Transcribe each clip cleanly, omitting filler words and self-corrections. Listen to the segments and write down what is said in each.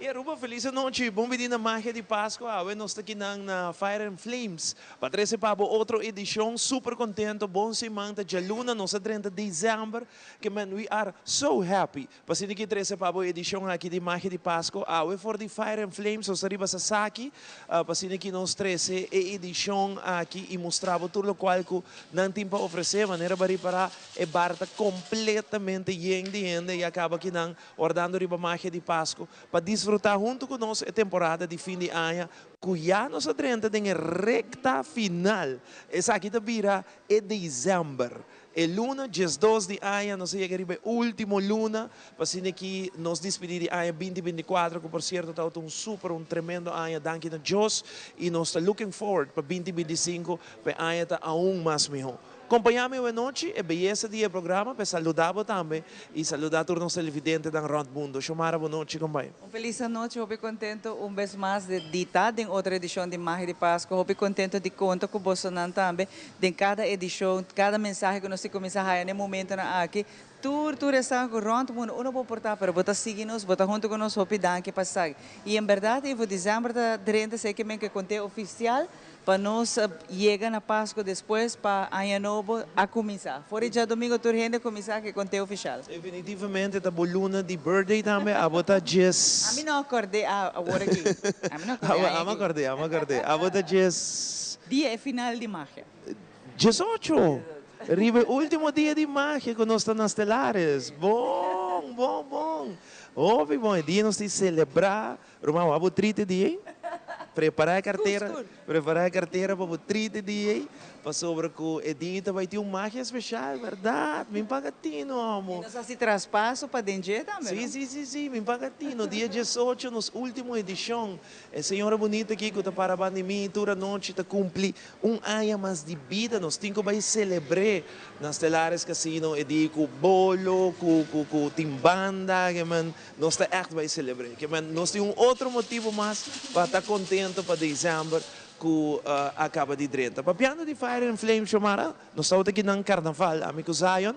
Y Aruba, feliz nochi. Bon bini na Magia di Pasco. Awe nos ta aki na Fire and Flames pa trece pa otro edicion. Super contento. Bon siman. Dialuna, nos 30 di december. Kemen, we are so happy pa asina aki trece pa edicion aki di Magia di Pasco. Awe for di Fire and Flames, nos riba Sasaki. Pa asina aki nos trece e edicion aki y mustra tur loke cu nan tin pa ofrece. Manera bo a ripara, e bar ta completamente yen di hende y a caba aki nan wardando riba Magia di Pasco pa disfruta hunto cu nos e temporada di fin di aña, cu ya nos a drenta den recta final. Esaki ta bira e december. E luna, 12 di aña, nos a yega riba ultimo luna, pa asina aki nos despedi di aña 2024, cu por cierto ta un super, un tremendo aña, danki na Dios, y nos ta looking forward pa 2025, pa aña ta aun mas miho. Acompaña mi anochi, e beyesa di programa, pa saluda tambe y saluda tur nos televidentenan rond mundo. Xomara, bon nochi, compañero. Un feliz nochi, hopi contento un bes mas di ta den otro edicion di Magia di Pasco. Hopi contento di conta cu boso tambe. Den cada edicion, cada mensahe cu nos cuminsa na e momento aki. Tur, tur ta rond mundo, no por porta, pero bo ta sigui nos, bo ta hunto cu nos, hopi danki pa esaki. Y en berdad, e december ta 30, esey kemen cu conteo oficial, pa nos yega na Pasco, despues pa Aña Nobo a cuminsa. For di diadomingo tur hende cuminsa cu conteo oficial. Definitivamente ta bo luna di birthday tambe, abo ta 10. Ami no a corda awor aki. Ami no a corda. Ami a corda, ami a corda. Abo ta 10. Dia e final di magia. 18. Riba ultimo dia di magia cu nos ta na Stellaris. Bon, bon, bon. Hopi bon. Dia nos ta celebra. Ruman, abo 30 dia. Prepara e cartera. Prepara e cartera pa 30 dia. Pasobra cu e dia bay tin un magia special, berdad? Mi n' paga tino, amor. Nos ta haci traspaso pa den tambe. Si. Mi n' paga tino. Dia 18, nos ultimo edicion. E señora bunita aki cu ta para di mi, tur anochi, ta cumpli un aña mas di bida. Nos tin cu bay celebra na Stellaris Casino, e dia cu bolo, cu tin banda, kemen, nos ta echt bay celebra. Kemen, nos tin un otro motibo mas pa ta contento pa december cu a caba di drenta. Papiando di Fire and Flame, Xomara, nos ta aki na Carnaval, ami cu Zion,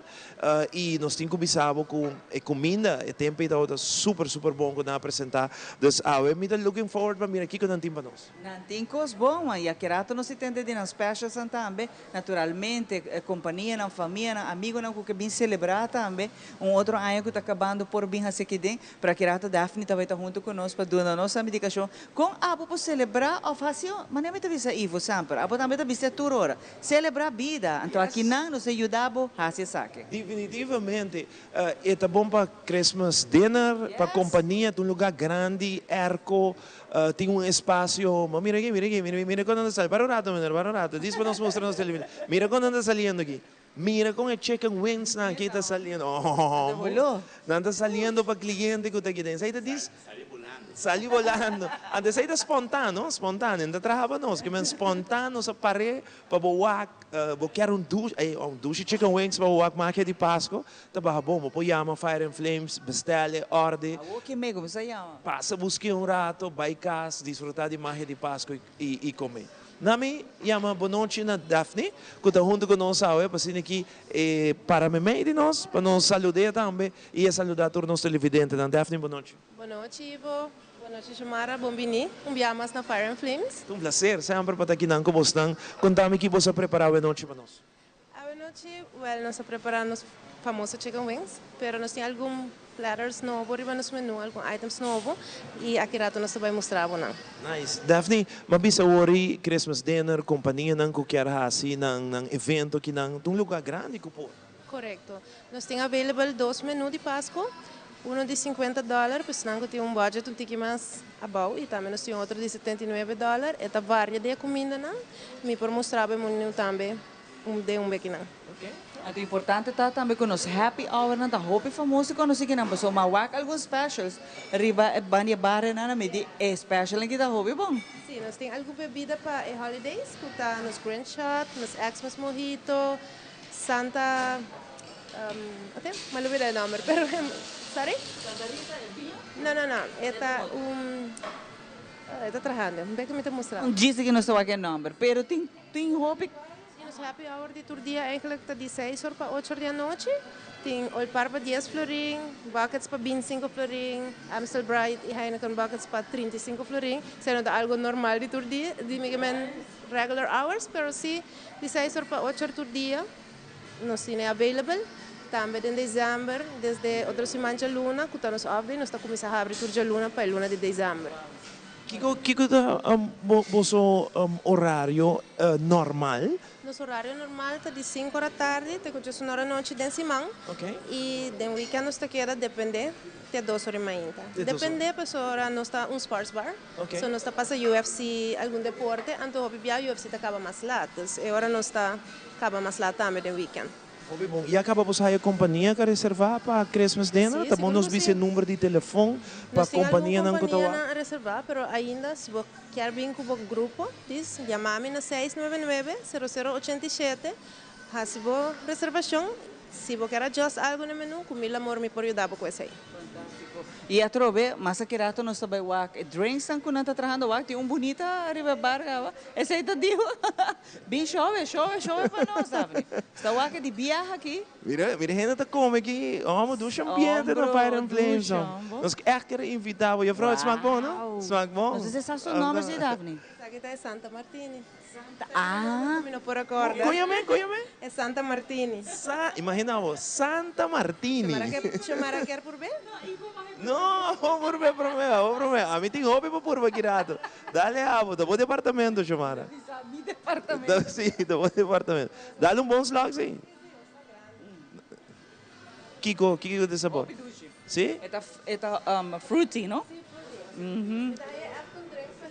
y nos tin cu bisa bo cu e cuminda, e tempo ta super, super bon cu nan a presenta. Dus, awe mi ta looking forward pa mira kico nan tin pa nos. Nan tin cos bon, y aki rato nos tin di nan specials tambe, naturalmente, compania, nan famia, nan amigo nan cu bin celebra tambe, un otro aña cu ta cabando por bin aki den, pa aki rato Daphne tambe ta hunto cu nos pa duna nos indicacion, con abo por celebra of haci, manera mi ta bisa Ivo semper, abo tambe ta bisa tur ora, celebra bida, anto aki nan nos ta yuda bo haci esaki. Definitivamente, ta bon pa Christmas dinner, pa compania, un lugar grandi, airco, tin un espacio. Ma mira aki, mira aki, mira, mira con ta sali. Para un rato, meneer, para un rato. Diz pa nos mustra nos televisor. Mira con ta saliendo aki. Mira con e chicken wings nan aki ta saliendo. Oh, Volou. Nan ta saliendo pa cliente cu ta aki. Esey ta diz, sali volando. Anto esey ta espontaneo, espontaneo. Anto traha pa nos, kemen espontaneo sa pare pa bo wak, bo kier un douche, un douche chicken wings pa bo wak Magia di Pasco, ta baha bon, bo por yama Fire and Flames, bestel, order. Ok, me con ta yama? Pasa busca un rato, bay cas, disfruta di Magia di Pasco y come. Nami yama bon nochi na Daphne, cu ta hunto cu nos awe, pa asina aki para meimei di nos, pa nos saluda tambe y saluda tur nos televidentenan. Daphne, bon nochi. Bon nochi, Ivo. Bon nochi, Xomara. Bon bini. Un biaha mas na Fire and Flames. Un placer semper pa ta aki cu boso. Conta mi kico boso a prepara awe nochi pa nos. Awe nochi, well, nos a prepara nos famoso chicken wings, pero nos tin algun platters nobo riba nos menu, algun items nobo, y aki rato nos bay mustra nan. Nice. Daphne, m'a bisa ori Christmas dinner, compania nan cu kier hasi nan nan evento aki nan, un lugar grandi cu por. Correcto. Nos tin available dos menu di Pasco, uno di 50 dollar, pues nan tin un budget un tiki mas abou, y tambe nos tin otro di 79 dollar, e ta varia di cuminda nan, mi por mustra e menu tambe un di un beki nan. Okay. E importante ta tambe cu nos happy hour nan ta hopi famoso cu nos cu nan paso m'a wak algun specials riba e banda bar nan mi di e special cu ta hopi bon. Si, nos tin algun bebida pa e holidays, cu ta nos Grinch Shot, nos Xmas Mojito, Santa, ok, m'a lubida e nomber, pero, sorry? Santa Rita e biña? No, e ta un, e ta trahando, un beki mi ta mustra. Un djis cu no sa e nomber, pero tin hopi. Si, nos happy hour di tur dia eigenlijk ta di 6 or pa 8 or di anochi. Tin Old Par pa 10 florin, buckets pa 25 florin, Amstel Bright y Heineken buckets pa 35 florin. Esey no ta algo normal di tur dia, di mi men regular hours, pero si di 6 or pa 8 or tur dia nos tin available. Tambe den december, desde otro siman luna, cu ta nos off day, nos ta cuminsa habri tur luna pa luna di december. Kico ta boso horario normal? Nos horario normal ta di 5 or di atardi te 8 or di anochi den siman. Y den weekend nos ta keda depende te 2 or y mei. Depende, pasobra nos ta un sports bar. So nos ta pasa UFC, algun deporte, anto hopi bia UFC ta caba mas laat. Dus e ora nos ta caba mas laat tambe den weekend. Hopi bon. Y a caba boso haya compania cu a reserva pa Christmas dinner? Si, Ta bon nos bisa number di telefon pa compania nan cu ta a reserva, pero ainda si bo kier bin cu un grupo, dus yama mi na 699-0087, haci bo reservacion. Si bo kier adjust algo na menu, cu mil amor mi por yuda cu esey. Fantastico. Y atrobe, mas aki rato nos ta bay wak drinks cu nan ta trahando wak, tin un bunita riba bar caba. Esey ta digo. Bin show, show, show pa nos, Daphne. Ta wak di biaha aki. Mira, mira, hende ta come aki. Oh, ma dushi ambiente na Fire and Flames. Nos echt kier invita bo. Juffrouw, het smaakt bon, no? Smaakt bon. No sé si su nomber si, Daphne. Esaki ta Santa Martini. Santa, ah. Mi no por recorda. Cóñame, cóñame. E Santa Martini. Imagina bo, Santa Martini. Chamara kier purba? No, purba prome, prome. Ami tin hopi pa purba aki rato. Dale abo, ta bo departamento, Chamara. Mi departamento. Si, ta bo departamento. Dale un bon slag, si. Kico, kico di sabor? Si? E ta fruity, no?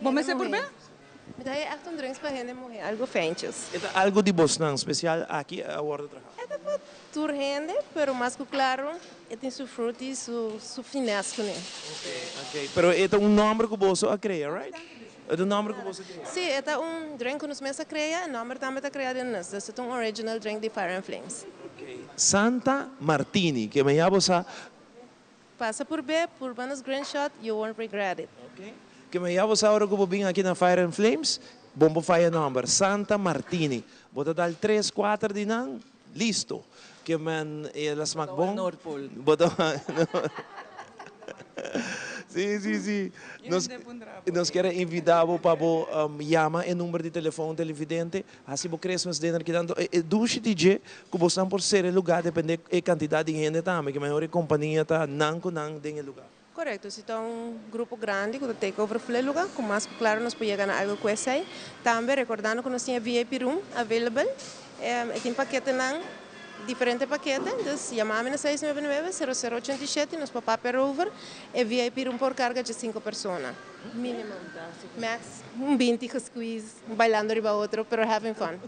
Bo mester purba? Mi ta echt un drinks pa hende muhe, algo fijntjes. E ta algo di bosnan special aki a wordo traha? E ta pa tur hende, pero mas cu claro, e tin su fruity, su finesse cu ne. Ok, pero e ta un nomber cu boso a crea, right? E ta un nomber cu boso a crea? Si, e ta un drink cu nos mes a crea, e nomber tambe ta crea di nos. Dus e ta un original drink di Fire and Flames. Ok, Santa Martini, cu mi yabo sa. Pasa purba, purba nos green shot, you won't regret it. Ok. Cu mi yabo sa ora cu bo bin aki na Fire and Flames, bo no faya nomber, Santa Martini. Bo ta dal 3, 4 di nan, listo. Cu men el a smaak bon. Noordpool. Bo ta. Si. Nos kier invita bo pa bo yama e number di telefon televidente. Haci bo Christmas dinner aki tanto. E dushi DJ, cu bo por cera e lugar, depende e cantidad di hende tambe, cu mayor compania ta nan cu nan den e lugar. Correcto, si ta un grupo grandi cu take over full lugar, cu mas claro nos por yega na algo cu esey. Tambe recordando cu nos tin VIP room available. Tin pakete nan, diferente pakete, dus yama na 699-0087 y nos por papia over. E VIP room por carga di 5 persona, minimum. Max, un 20 squeeze, bailando riba otro, pero having fun.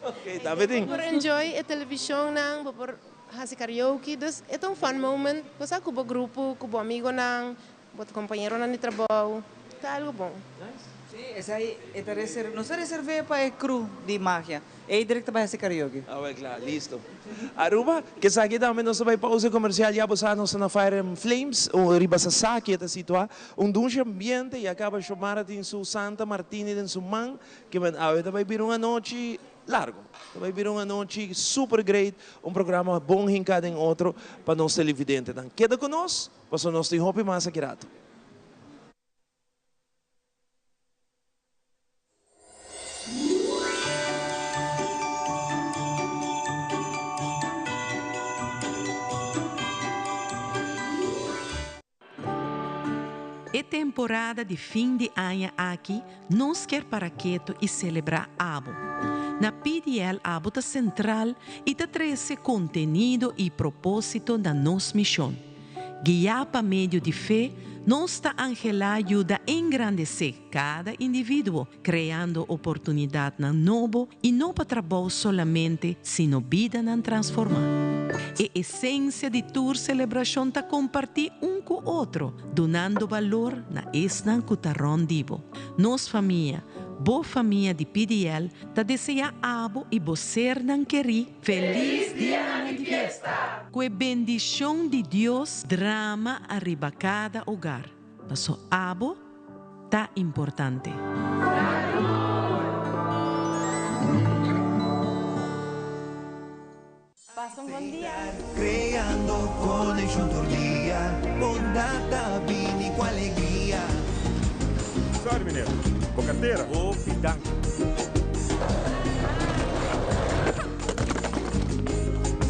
Ok, ta bon. Por enjoy e television nan, por haci karaoke, dus e un fun moment. Bo cu e grupo, cu e amigo nan, bo compañero nan di trabou, ta algo bon. Si, esey ta reserva, nos a reserva pa e crew di magia. E directo bay haci karaoke. Ah, well, claro, listo. Aruba, cu aki tambe nos bay pausa comercial, ya bo nos na Fire and Flames, o riba Sasaki ta situa, un dushi ambiente y a caba Xomara tin su Santa Martini den su man, cu men awe bay bira un anochi largo. Bay bira un anochi super great, un programa bon hinca den otro pa nos televidente. Anto, keda cu nos, paso nos tin hopi mas aki rato. E temporada di fin di aña aki, nos kier para keto y celebra abo. Na PDL abo ta central y ta trece contenido y proposito na nos mision. Guia pa medio di fe, nos ta anhela yuda engrandece cada individuo, creando oportunidad nobo y no pa trabou solamente, sino bida nan transforma. E esencia di tur celebracion ta comparti un cu otro, dunando balor na esnan cu ta rond di bo. Nos famia, bo famia di PDL, ta desea abo y bo sernan keri feliz dia di fiesta. Cu e bendicion di Dios drama ariba cada hogar. Paso abo ta importante. Pasa un Bon dia. Creando conexion tur dia, bondad ta bini cu alegria. Sorry meneer, bo cartera. Hopi danki.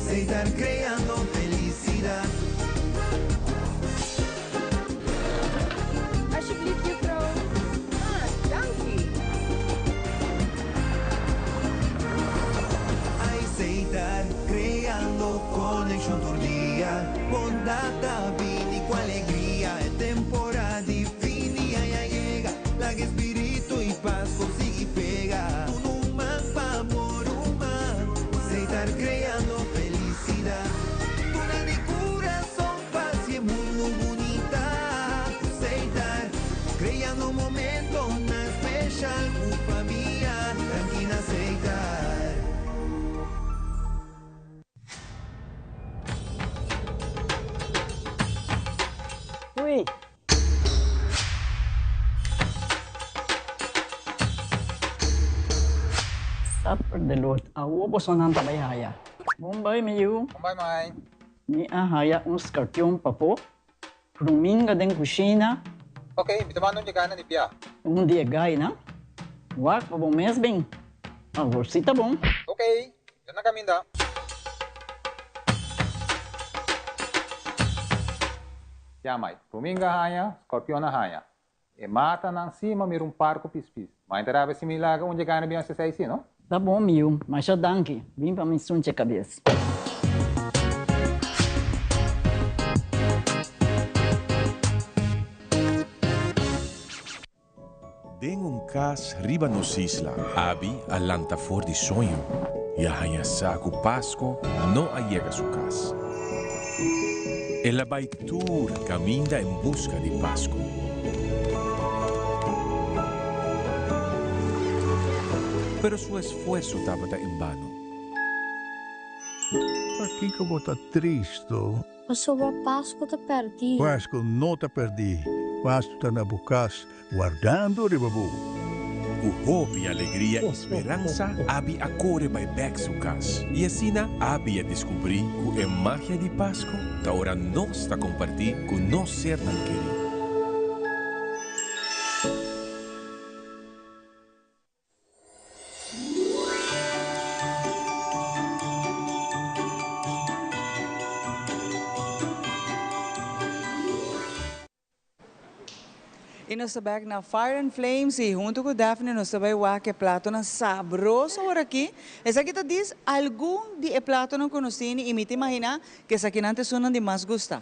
Setar creando felicidad. Alsjeblieft juffrouw. Ah, danki. Setar creando conexion tur dia, bondad ta bini cu alegria. E temporada di fin di aña a yega, laga spirito di Pasco sigui pega. Duna un man pa bo ruman, Setar creando felicidad. Duna di curason pa haci mundo bunita. Setar creando momentonan special cu famia. Danki na Setar. Ui. Supper de Lord, awo bosonan ta bai haya. Bon bai, mi yu. Bon bai, mai. Mi a haya un skarpion pafó, ruminga den kushina. Ok, mi ta manda un dje gana di bia. Un di e gainan. Wak pa bo mes bin. Awor si ta bon. Ok, mi ta na kaminda. Ya mai, ruminga haña, scorpion a haña. E matanan si ma mira un par cu pispis. Mai ta rabia si mi laga un dje gana bin haci esey si, no? Ta bon mi yu, masha danki. Bin pa mi sunche cabes. Den un kas riba nos isla. Abi a lanta for di soño i a haña sa ku Pasko no a yega su kas. El a bai tur kaminda en buska di Pasko. Pero su esfuerso tabata en bano. Pakiko bo ta tristo? Pasobra Pasku ta pèrdí. Pasku no ta pèrdí. Pasku ta na bo kas, wardando riba bo. Ku hopi alegria i speransa, Abi a kore bai bèk su kas. I asina Abi a deskubrí ku e magia di Pasku ta ora nos ta kompartí ku nos sernan kerí. Y nos ta back na Fire and Flames y hunto cu Daphne nos ta bay wak e platonan sabroso awor aki. Esaki ta dis algun di e platonan cu nos tini y mi ta imagina cu esakinan ta esunnan di mas gusta.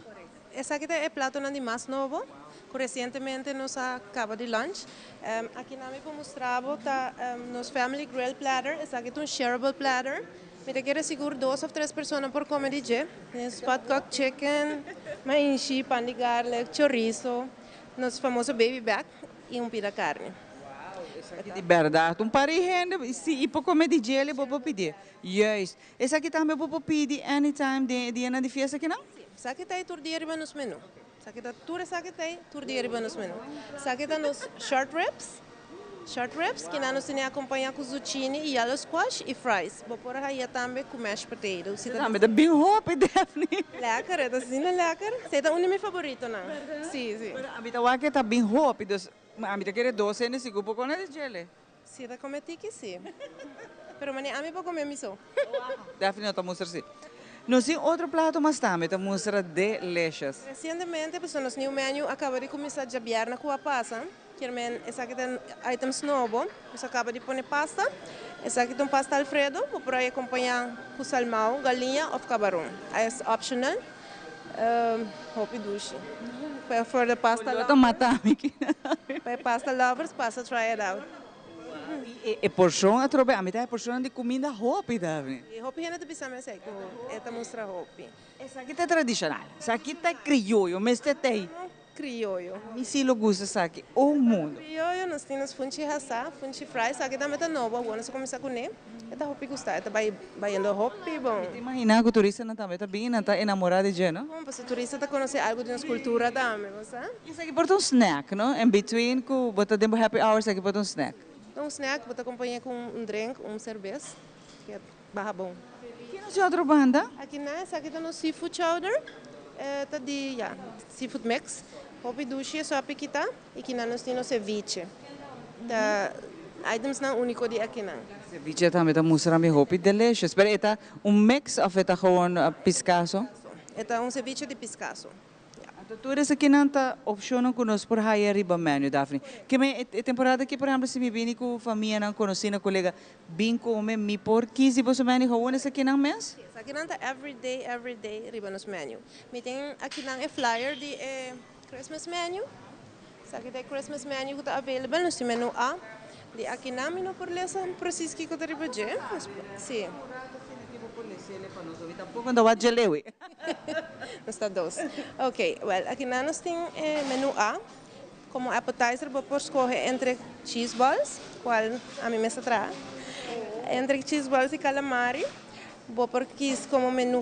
Esaki ta e platonan di mas nobo cu recientemente nos a caba di launch. Aki nan mi por mustra bo ta nos family grill platter. Esaki ta un shareable platter. Mi ta kere sigur dos of tres persona por come di dje. Tin spatkoek chicken, mainshi, pan di garlic, chorizo, nos famoso baby back y un pida carni. Wow, esaki di berdad un par di hende si y por come di dje bo por pidi. Juist. Esaki tambe bo por pidi anytime den e dianan di fiesta kinan? Si, esaki ta e tur dia riba nos menu. Esaki ta tur esaki ta e tur dia riba nos menu. Esaki ta nos short ribs, short ribs kinan nos tene acompaña cu zucchini y yellow squash y fries. Bo por haya tambe cu mashed potato. Si ta Tambe ta bien hopi, Daphne. Lekker, e ta asina lekker. Esey ta un di mi favoritonan. Si, si. Pero ami ta wak e ta bien hopi, dus ami ta kere dos hende sigur por kone di djele. Si ta come tiki si. Pero mane ami por come mi so. Daphne no ta mustra si. Nos tin otro plato mas tambe ta mustra delicious. Recientemente pasobra nos new menu a caba di cuminsa djabièrnè cu a pasa. Kier men esaki ta items nobo. Nos a caba di pone pasta. Esaki ta un pasta alfredo. Bo por a acompaña cu salmao, galiña of cabaron. Es optional. Hopi dushi. For the pasta Lo ta mata mi ki. Pa e pasta lovers, pasa try it out. Y e porcion atrobe, a mi ta e porcionnan di cuminda hopi Daphne. Y hopi hende ta bisa mi esey cu e ta mustra hopi. Esaki ta tradicional, esaki ta crioyo, mester ta ey. Crioyo. Mi si lo gusta esaki un mundo. Crioyo, nos tin nos funchi hasa, funchi fry, esaki tambe ta nobo, awor nos a cuminsa cune, e ta hopi gusta, e ta bay bayendo hopi bon. Mi ta imagina cu turistanan tambe ta bin, nan ta enamora di dje, no? Bon, pasobra turista ta conoce algo di nos cultura tambe, bo sa. Y esaki por ta un snack, no? In between cu bo ta den bo happy hour, esaki por ta un snack. Ta un snack, bo ta acompaña cu un drink, un cerbes, ke baha bon. nos tin otro banda? Aki nan esaki ta nos seafood chowder, e ta di ya, seafood mix. Hopi dushi e sopi kita y kinan nos tin nos ceviche. Ta items nan unico di akinan. Ceviche tambe ta mustra mi hopi delicious. Pero e ta un mix of e ta gewoon piscaso? E ta un ceviche di piscaso. Ya. Anto tur esakinan ta opcionnan cu nos por haya riba menu, Daphne. Keme e temporada aki, por ehemplo, si mi bini cu famianan, conocinan, colega, bin come, mi por kies di boso menu gewoon esakinan mes? Si, esakinan ta every day, every day riba nos menu. Mi tin akinan e flyer di e Christmas menu. Esaki ta e Christmas menu cu ta available. Nos tin menu A. Di akinan mi no por lesa precies kico ta riba dje. Si. Tampoco no wak dje lewe. Nos ta dos. Ok, well, akinan nos tin e menu A. Como appetizer bo por scoge entre cheese balls, cual ami mes ta traha, entre cheese balls y calamari. Bo por kies como menu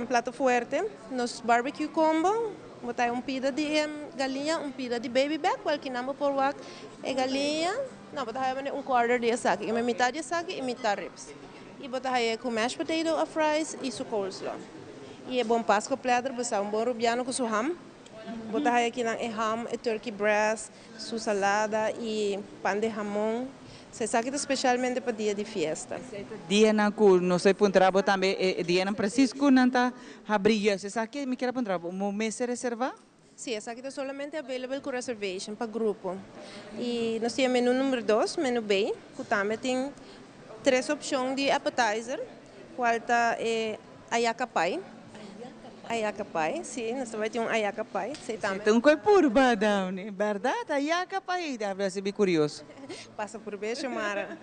plato fuerte nos barbecue combo, bo ta un pida di galiña, un pida di baby back, cual kinan bo por wak e galiña, no bo ta haya manera un quarter di esaki, y mitad di esaki y mitad ribs. Y bo ta haya cu mashed potato of fries y su coleslaw. Y e bon Pasco platter bo sa un bon rubiano cu su ham, bo ta haya kinan e ham, e turkey breast, su salada y pan de hamon. So esaki ta specialmente pa dia di fiesta. Esey ta dianan cu nos a puntra bo tambe, e dianan precies cu nan ta habri juist. Esaki mi kier a puntra bo, bo mester reserva? Si, esaki ta solamente available cu reservation pa grupo. Y nos tin e menu number dos, menu B, cu tambe tin tres opcion di appetizer, cual ta e ayaca pie. Ayaca pie, si, nos ta bai tin un ayaca pie, esey tambe. Esey ta un coi purba, Downy. Berdad, ayaca pie, a haci mi curioso. Pasa purbe, Xiomara.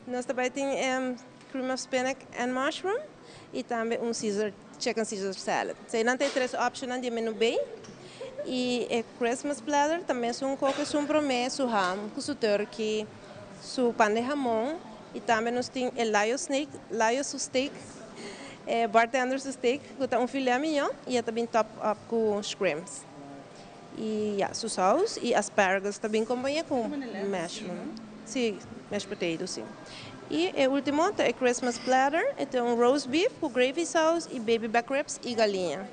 Nos ta bai tin cream of spinach and mushroom y tambe un Caesar, chicken Caesar salad. Esey nan ta e tres opcionnan di e menu bay. Y e Christmas platter ta mesun coke esun prome, su ham cu su turkey, su pan de hamon. Y tambe nos tin e layo snake, layo su steak, e bartender su steak, cu ta un filet mignon y e ta bin top up cu shrimps. Y ya, su saus y asparagus ta bin compaña cu mushroom. Si, mashed potato, si. Y e ultimo ta e Christmas platter, e ta un roast beef cu gravy saus y baby back ribs y galiña.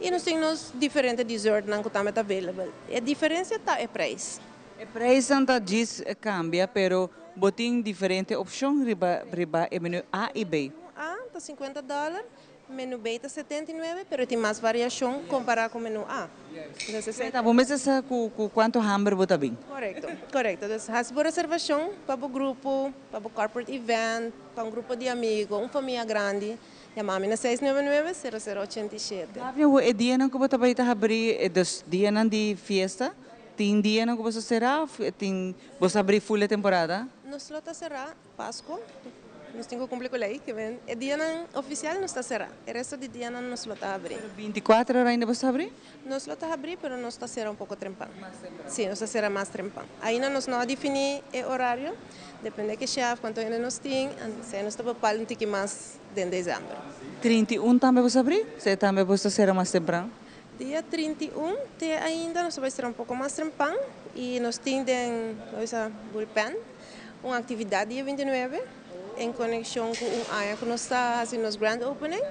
Y nos tin nos diferente dessertnan cu tambe ta available. E diferencia ta e prijs. E prijsnan ta djis cambia, pero bo tin diferente opcion riba riba e menu A y B. Menu A ta cincuenta dollar, menu B ta 79, pero e tin mas variacion compara cu menu A. Entonces esey. Ta bo mester sa cu cu cuanto hamber bo ta bin. Corecto, corecto. Entonces haci bo reservacion pa bo grupo, pa bo corporate event, pa un grupo di amigo, un famia grandi, yama mi na seis nuebe nuebe, cero cero ochenta i shete. Daphne, awo e dianan cu bo ta bay ta habri e dos dianan di fiesta, Tin dianan ku boso será òf tin boso abrí ful e temporada? Nos lo ta será Pasku, nos tin ku kumpli ku lei, ke men e dianan ofisial nos ta será, e resto di dianan nos lo ta abrí. Pero bintikuater ora ainda boso ta abrí? Nos lo ta abrí, pero nos ta será un poko trempan. Sí, nos ta será mas trempan. Ainda nos no a definí e orario, depende ke shèf, kuantu hende nos tin, anto nos ta papal un tiki mas den desèmber. 31 tambe boso abrí? Osea tambe boso ta será mas tempran? Dia 31 te ainda nos ta bai sera un poko mas trempan y nos tin den lo bisa bullpen un actividad dia 29 en conexion cu un aña cu nos ta haci nos grand opening.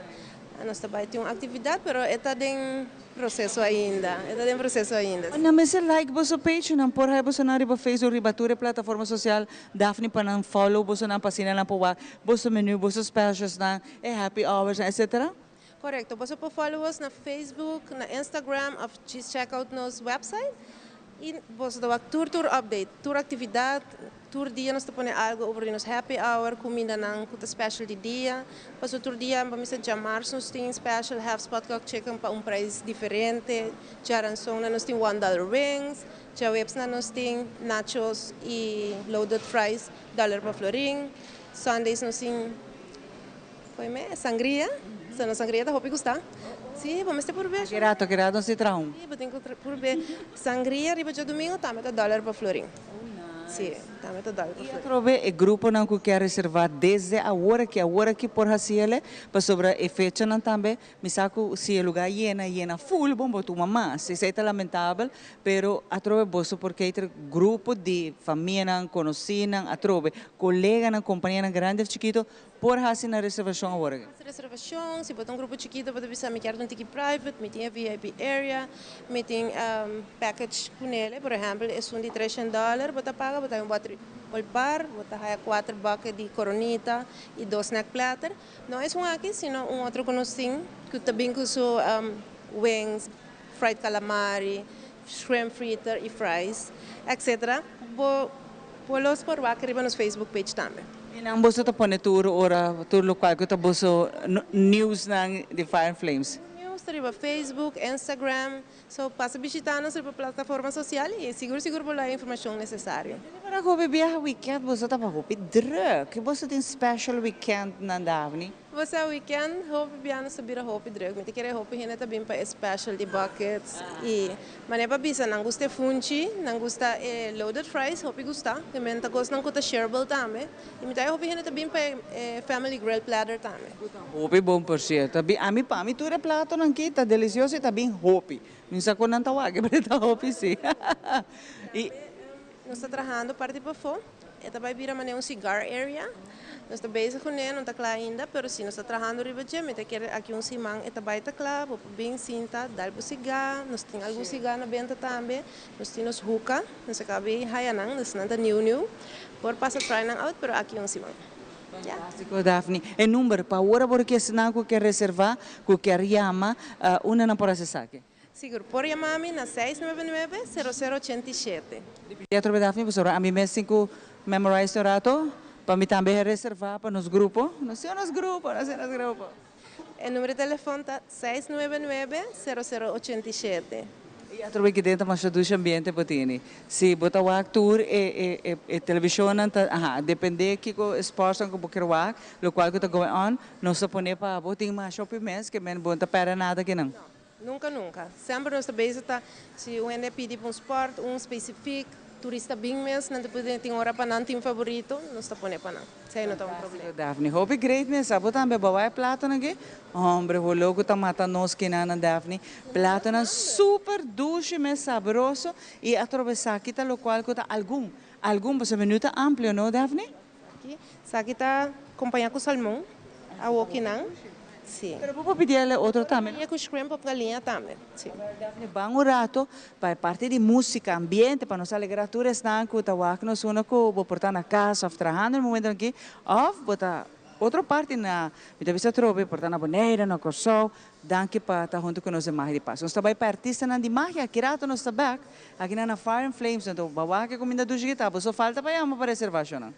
Nos ta bai tin un actividad pero e ta den proceso ainda, e ta den proceso ainda. Nan mester like boso page, nan por haya bosonan riba Facebook, riba tur e plataforma social Daphne pa nan follow bosonan pa asina nan por wak boso menu, boso specialsnan, e happy hoursnan etc. Correcto, boso por follow us na Facebook, na Instagram of just check out nos website y boso ta wak tur tur update, tur actividad, tur dia nos ta pone algo over di nos happy hour, cumindanan cu ta special di dia, paso tur dia pa misa djamarzo nos tin special half spotcock chicken pa un prijs diferente, djaranzon nos tin one dollar wings, djahuebsnan nos tin nachos y loaded fries dollar pa florin, Sundays nos tin. Koe me sangria, so nos sangria ta hopi gusta. Si, bo mester purbe. Ki rato, ki rato nos tin traha un. Si, bo tin ku purbe. Sangria riba djadumingu tambe ta dòler pa florin. Oh, nice. Si. Tambe ta dal pa I flui. atrobe e gruponan ku kier reservá desde awor aki, awor aki por hasi el'e, pasobra e fechanan tambe mi sa ku si e lugá yena, yena full bon bo tuma mas. Esei ta lamentabel, pero atrobe boso por cater grupo di famianan, konosínan, atrobe koleganan, kompanianan grandi òf chikito por hasi nan reservashon awor aki. Hasi reservashon, si bo ta un grupo chikito bo ta bisa mi kier ta un tiki private, mi tin e VIP area, mi tin package ku nele, por ehèmpel esun di treshen dòler bo ta paga, bo ta haña un bòter ol par, bo ta haña kuater bucket di koronita i dos snack platter. No esun aki sino un otro ku nos tin ku ta bin ku su wings, fried calamari, shrimp fritter i fries, etcetera. Bo por los por wak riba nos Facebook page tambe. I nan boso ta pone tur ora tur lokual ku ta boso newsnan di Fire and Flames? News ta riba Facebook, Instagram, so pasa bishita nos riba plataforma sosial i sigur sigur bo lo haña informashon nesesario. Ora ku hopi biaha weekend boso ta pa hopi druk. Boso tin special weekendnan Daphne? Bo sa weekend hopi biaha nos ta bira hopi druk. Mi ta kere hopi hende ta bin pa e special di buckets i manera pa bisa nan gusta e funchi, nan gusta e loaded fries, hopi gusta. Te men ta kosnan ku ta shareable tambe. I mi ta hopi hende ta bin pa e family grill platter tambe. Ku ta hopi bon por cierto. Ami pa mi tur e platonan aki ta delicioso i ta bin hopi. Mi no sa kon nan ta wak pero ta hopi si. I. Nos ta trahando parti pafó. E ta bai bira manera un cigar area. Nos ta bezig kuné, no ta kla ainda, pero si nos ta trahando riba dje, mi ta kere aki un siman e ta bai ta kla. Bo por bin sinta, dal bo sigá. Nos tin algun sigá na benta tambe. Nos tin nos hookah. Nos a kaba di haya nan, dus nan ta new new. Por pasa try nan out, pero aki un siman. Ya. Fantástiko, Daphne. E number pa ora bo ke esnan ku ke reservá, ku kier yama, unda nan por hasi esaki? Sigur, por yama mi na seis nuebe nuebe, sero sero ochenta i shete. Ripití atrobe Daphne pasobra ami mes tin ku memorize un rato pa mi tambe reservá pa nos grupo. Nos tin nos grupo, nos tin nos grupo. E numero di telefon ta seis nuebe nuebe, sero sero ochenta i shete. I atrobe ki den ta masha dushi ambiente bo tini. Si bo ta wak tur e e e televishonnan ta aha depende kiko e sportsnan ku bo kier wak, lokual ku ta going on, nos ta pone pa bo tin masha hopi mes ke men bo no ta pèrdè nada kinan. Nunka nunka. Semper nos ta bezig ta si un hende a pidi pa un sport, un specifiek, turista bin mes, nan ta pudi tin ora pa nan tin favorito, nos ta pone pa nan. Esei no ta un problema. Daphne, hopi great mes. Abo tambe bo wak e platonan aki? Hombre, holó ku ta mata nos kinanan Daphne. Platonan super dushi mes, sabroso i atrobe esaki ta lokual ku ta algun, algun, pasobra menu ta amplio no Daphne? Esaki ta kompañá ku salmon, awokinan, si. Pero bo por pidi el e otro tambe, no? I ku shrimp òf galiña tambe, si. Daphne, ban un rato pa e parti di músika, ambiente, pa nos alegrá tur esnan ku ta wak nos unda ku bo por ta na kas òf trahando na e momentonan aki, òf bo ta otro parti na, mi ta bisa atrobe, por ta na Bonaire, na Kòrsou. Danki pa ta huntu ku nos den Magia di Pas. Nos ta bai pa e artistanan di magia, aki rato nos ta bèk, akinan na Fire and Flames, anto bo a wak e kuminda dushi ki ta, bo so falta pa yama pa reservashonnan.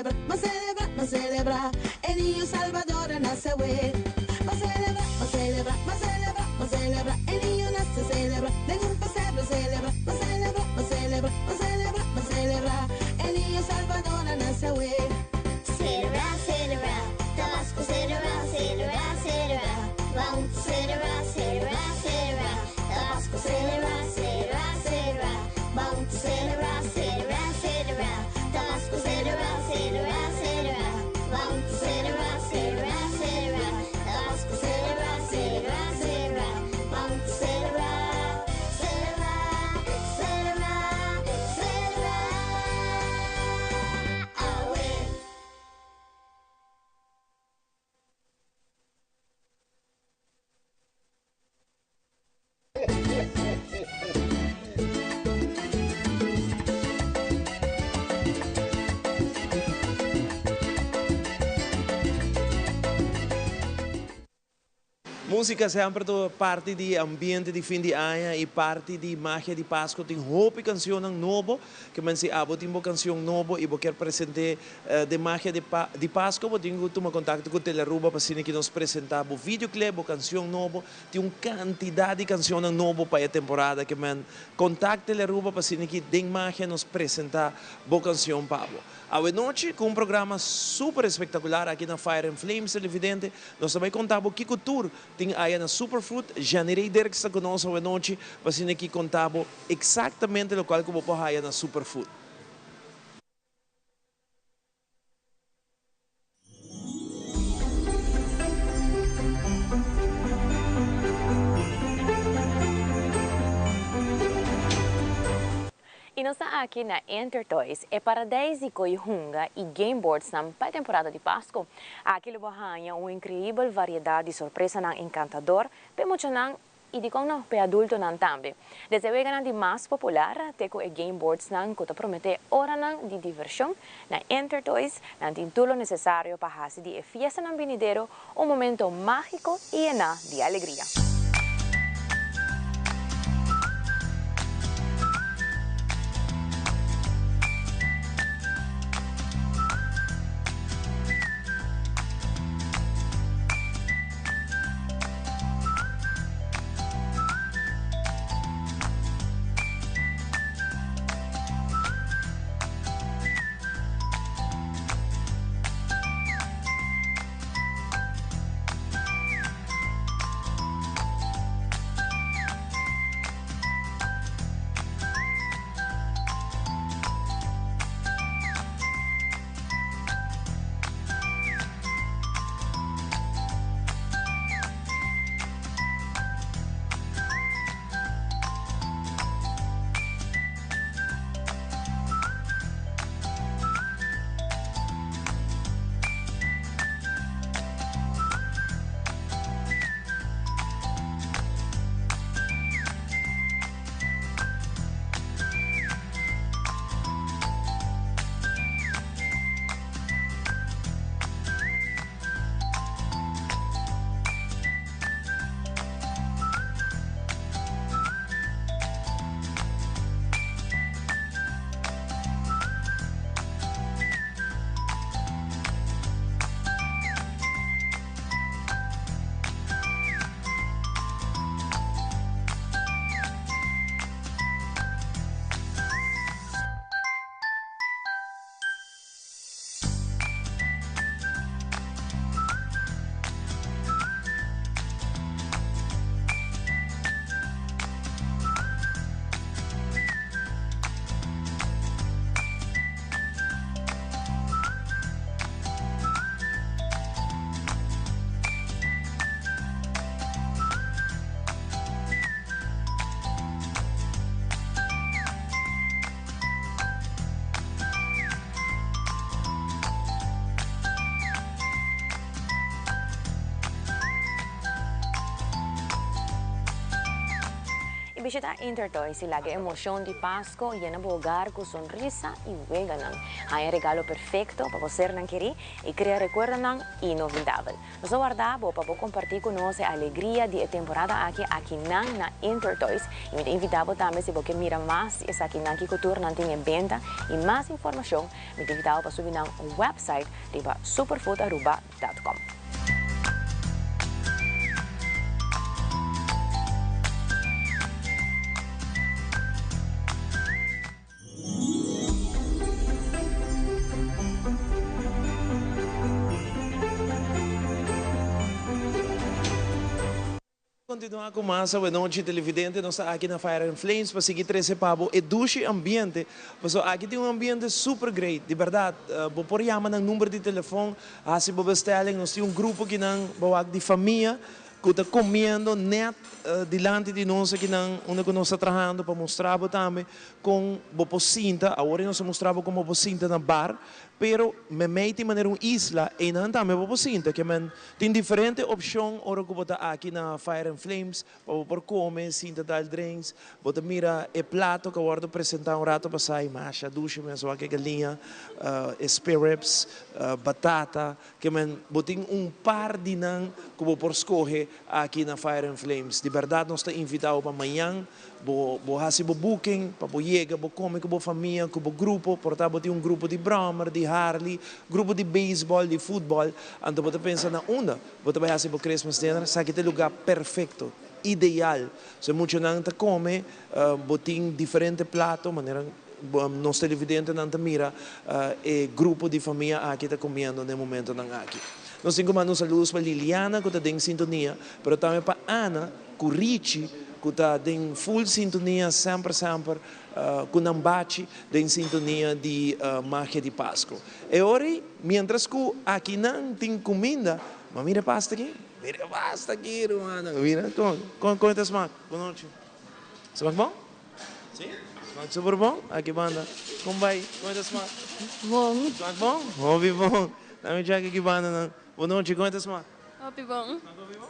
celebra, ban celebra, ban celebra, e niño Salvador a nace awe. Ban celebra, ban celebra, ban celebra, ban celebra, e niño nace celebra, den un pesebre celebra, ban celebra, ban celebra, ban celebra, ban celebra, e niño Salvador a nace awe. Celebra, celebra, Tabasco celebra, celebra, celebra, Ban celebra, celebra, celebra, Tabasco celebra, celebra, celebra, Ban celebra, celebra, celebra, Tabasco celebra, celebra, celebra, Ban celebra, celebra, celebra, Tabasco celebra, celebra, celebra, Ban celebra, celebra, celebra, celebra, awe. Musica semper ta parti di ambiente di fin di aña y parti di magia di Pasco. Tin hopi cancionnan nobo, kemen si abo tin bo cancion nobo y bo kier presente den magia di Pasco, bo tin cu tuma contacto cu Telearuba pa asina ki nos presenta bo videoclip, bo cancion nobo. Tin un cantidad di cancionnan nobo pa e temporada kemen contact Telearuba pa asina ki den magia nos presenta bo cancion pa bo. Awe nochi cu un programa super espectacular aki na Fire and Flames Televidente, nos ta bay conta bo kico tur tin aya na Superfood. Janirey Dirks ta cu nos awe nochi pa asina ki conta bo exactamente locual cu bo por haya na Superfood. Y nos ta aki na Intertoys, e paradijs di coy hunga y game boardsnan pa e temporada di Pasco. Aki lo bo haña un increibel variedad di sorpresanan encantador p'e muchanan y dicon no, p'e adultonan tambe. Desde weganan di mas popular te cu e game boardsnan cu ta promete oranan di diversion, na Intertoys nan tin tur lo necesario pa haci di e fiestanan binidero un momento magico y yena di alegria. Bishita Intertoys y laga e emocion di Pasco yena bo hogar cu sonrisa y weganan. Haña e regalo perfecto pa bo sernan keri y crea recuerdonan inolvidabel. Nos ta warda bo pa bo comparti cu nos e alegria di e temporada aki akinan na Intertoys y mi ta invita bo tambe si bo ke mira mas di esakinan kico tur nan tin en benta y mas informacion mi ta invita bo pa subi nan website riba superfoodaruba.com. Continua cu mas awenochi televidente, nos ta aki na Fire and Flames pa sigui trece pa bo e dushi ambiente, pasobra aki tin un ambiente super great, di berdad, bo por yama nan number di telefon, haci bo bestelling, nos tin un grupo kinan bo wak di famia cu ta comiendo net dilanti di nos akinan unda cu nos ta trahando pa mustra bo tambe con bo por sinta, awor nos a mustra bo con bo por sinta na bar, pero memey tin manera un isla, eynan tambe bo por sinta, ke men tin diferente opcion ora cu bo ta aki na Fire and Flames pa bo por come, sinta dal drinks, bo ta mira e plato cu a wordo presenta un rato pasa y masha dushi mes, wak e galiña, e spare ribs, batata, ke men bo tin un par di nan cu bo por scoge aki na Fire and Flames. Di berdad nos ta invita bo pa mañan Bo bo hasi bo booking pa bo yega, bo come cu bo famia, cu bo grupo, por ta bo tin un grupo di brommer, di Harley, grupo di baseball, di futbol, anto bo ta pensa na unda bo ta bay hasi bo Christmas dinner, esaki ta e lugar perfecto, ideal. So e muchanan ta come, bo tin diferente plato, manera nos televidentenan ta mira e grupo di famia aki ta comiendo na e momentonan aki. Nos tin cu manda un saludos pa Liliana cu ta den sintonia, pero tambe pa Ana cu Richie cu ta den full sintonia semper semper cu nan bachi den sintonia di Magia di Pasco. E ora ei, mientras cu aki nan tin cuminda, ma mira e pasta aki, mira e pasta aki rumannan, mira con con con e ta smak? Bon nochi. Smak bon? Si? Smak super bon? Aki banda. Con bay? Con e ta smak? Bon. Smak bon? Hopi bon. Dame check aki banda nan. Bon nochi, con e ta smak? Hopi bon. Smak hopi bon?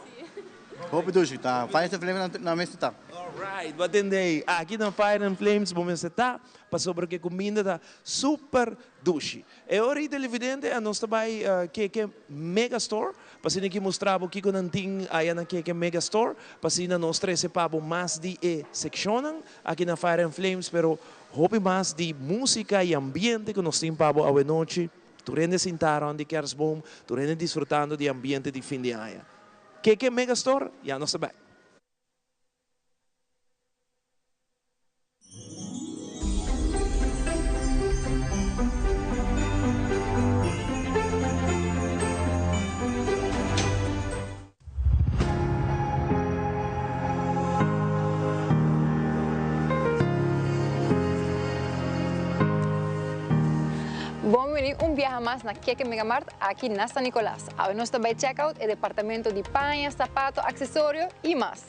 Hopi dushi ta. Fire and Flames na mester ta. Alright, bo a tende ei. Aki na Fire and Flames bo mester ta pasobra ku e kuminda ta super dushi. E ora ei televidente a nos ta bai Keke Mega Store pa asina ki mustra bo kiko nan tin aya na Keke Mega Store pa asina nos trese pa bo mas di e sekshonnan aki na Fire and Flames pero hopi mas di musika i ambiente ku nos tin pa bo awenochi. Tur hende sintá rònt di kersboom, tur hende disfrutando di ambiente di fin di aña. Keke Megastore, ya nos ta bek. Bon bini un biaha mas na Keke Megamart aki na San Nicolas. Awe nos ta bay check out e departamento di paña, sapato, accesorio y mas.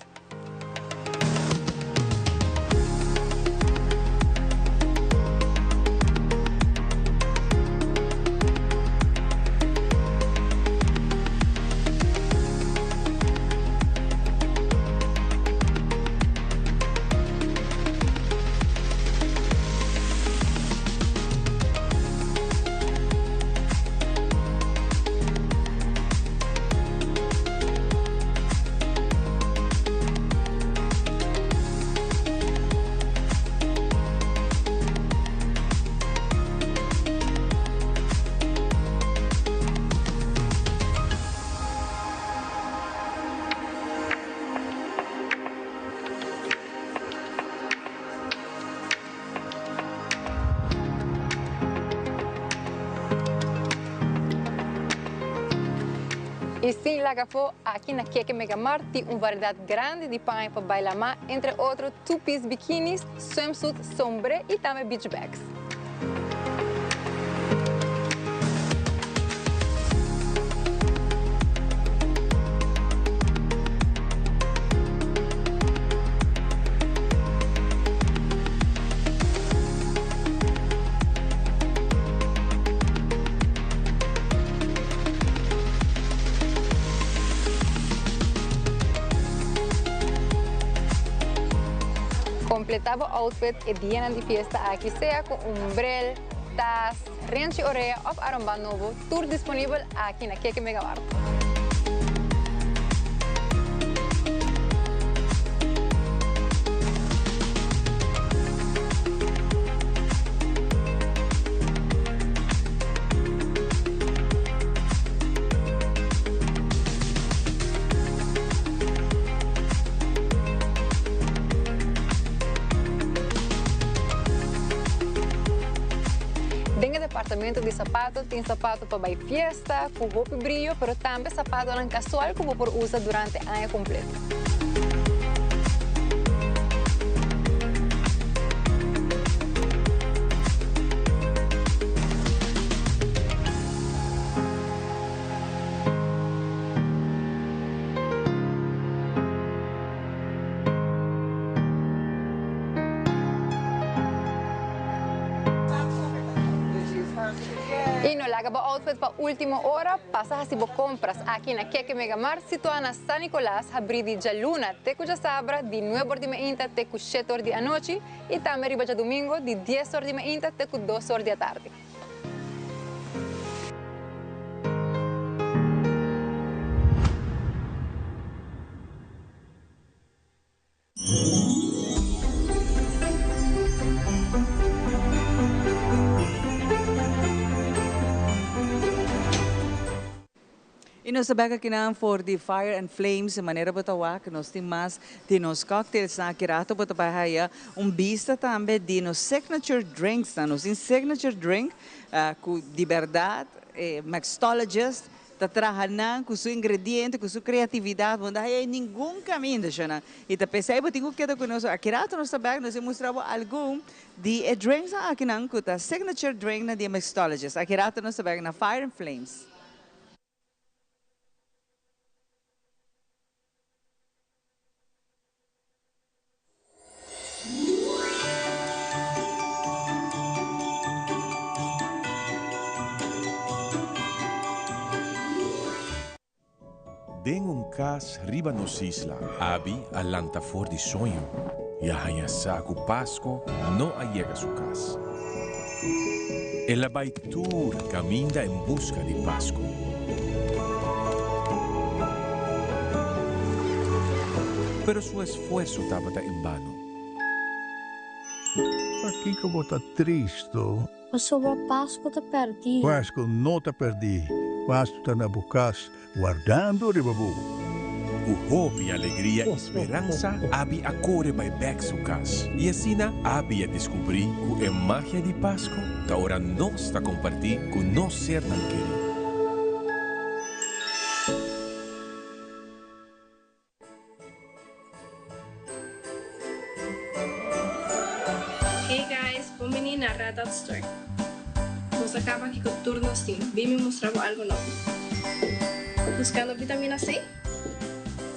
Y sin laga afó, aki na Keke Megamart tin un variedad grandi di paña pa baila ma, entre otro two-piece bikinis, swimsuit, sombré y tambe beach bags. Completa bo outfit e dianan di fiesta aki sea cu un bril, tas, renchi orea of armband nobo, tur disponibel aki na Keke Megamart. Den e departamento di sapato tin sapato pa bai fiesta, ku hopi brio, pero tambe sapatonan kasual ku bo por usa durante aña kompleto. Y no laga bo outfit pa ultimo ora, pasa haci bo compras aki na Keke Mega Mart situa na San Nicolas, habri di djaluna te cu djasabra di nuebe or di mainta te cu shete or di anochi y tambe riba djadumingo di dies or di mainta te cu dos or di atardi. Y nos ta bek akinan for di Fire and Flames, manera bo ta wak nos tin mas di nos cocktails nan. Aki rato bo ta bai haya un bista tambe di nos signature drinks nan. Nos tin signature drink cu di berdad e mixologist ta traha nan cu su ingrediente, cu su creatividad. Bo no ta haya ningun caminda shona. Y ta pesey bo tin cu keda cu nos. Aki rato nos ta bek, nos a mustra bo algun di e drinks nan akinan cu ta signature drink nan di e mixologist. Aki rato nos ta bek na Fire and Flames. Den un kas riba nos isla. Abi a lanta for di soño i a haña sa ku Pasko no a yega su kas. El a bai tur kaminda en buska di Pasko. Pero su esfuerso tabata en bano. Pakiko bo ta tristo? Pasobra Pasko ta pèrdí. Pasko no ta pèrdí. Pasko ta na bo kas, wardando riba bo. Ku hopi alegria i speransa, Abi a kore bai bèk su kas. I asina Abi a deskubrí ku e magia di Pasko ta ora nos ta kompartí ku nos sernan kerí. Hey guys, bon bini na Red Dot Store. Nos a caba aki cu tur nos tin. Bin mi mustra bo algo nobo. Buscando vitamina C?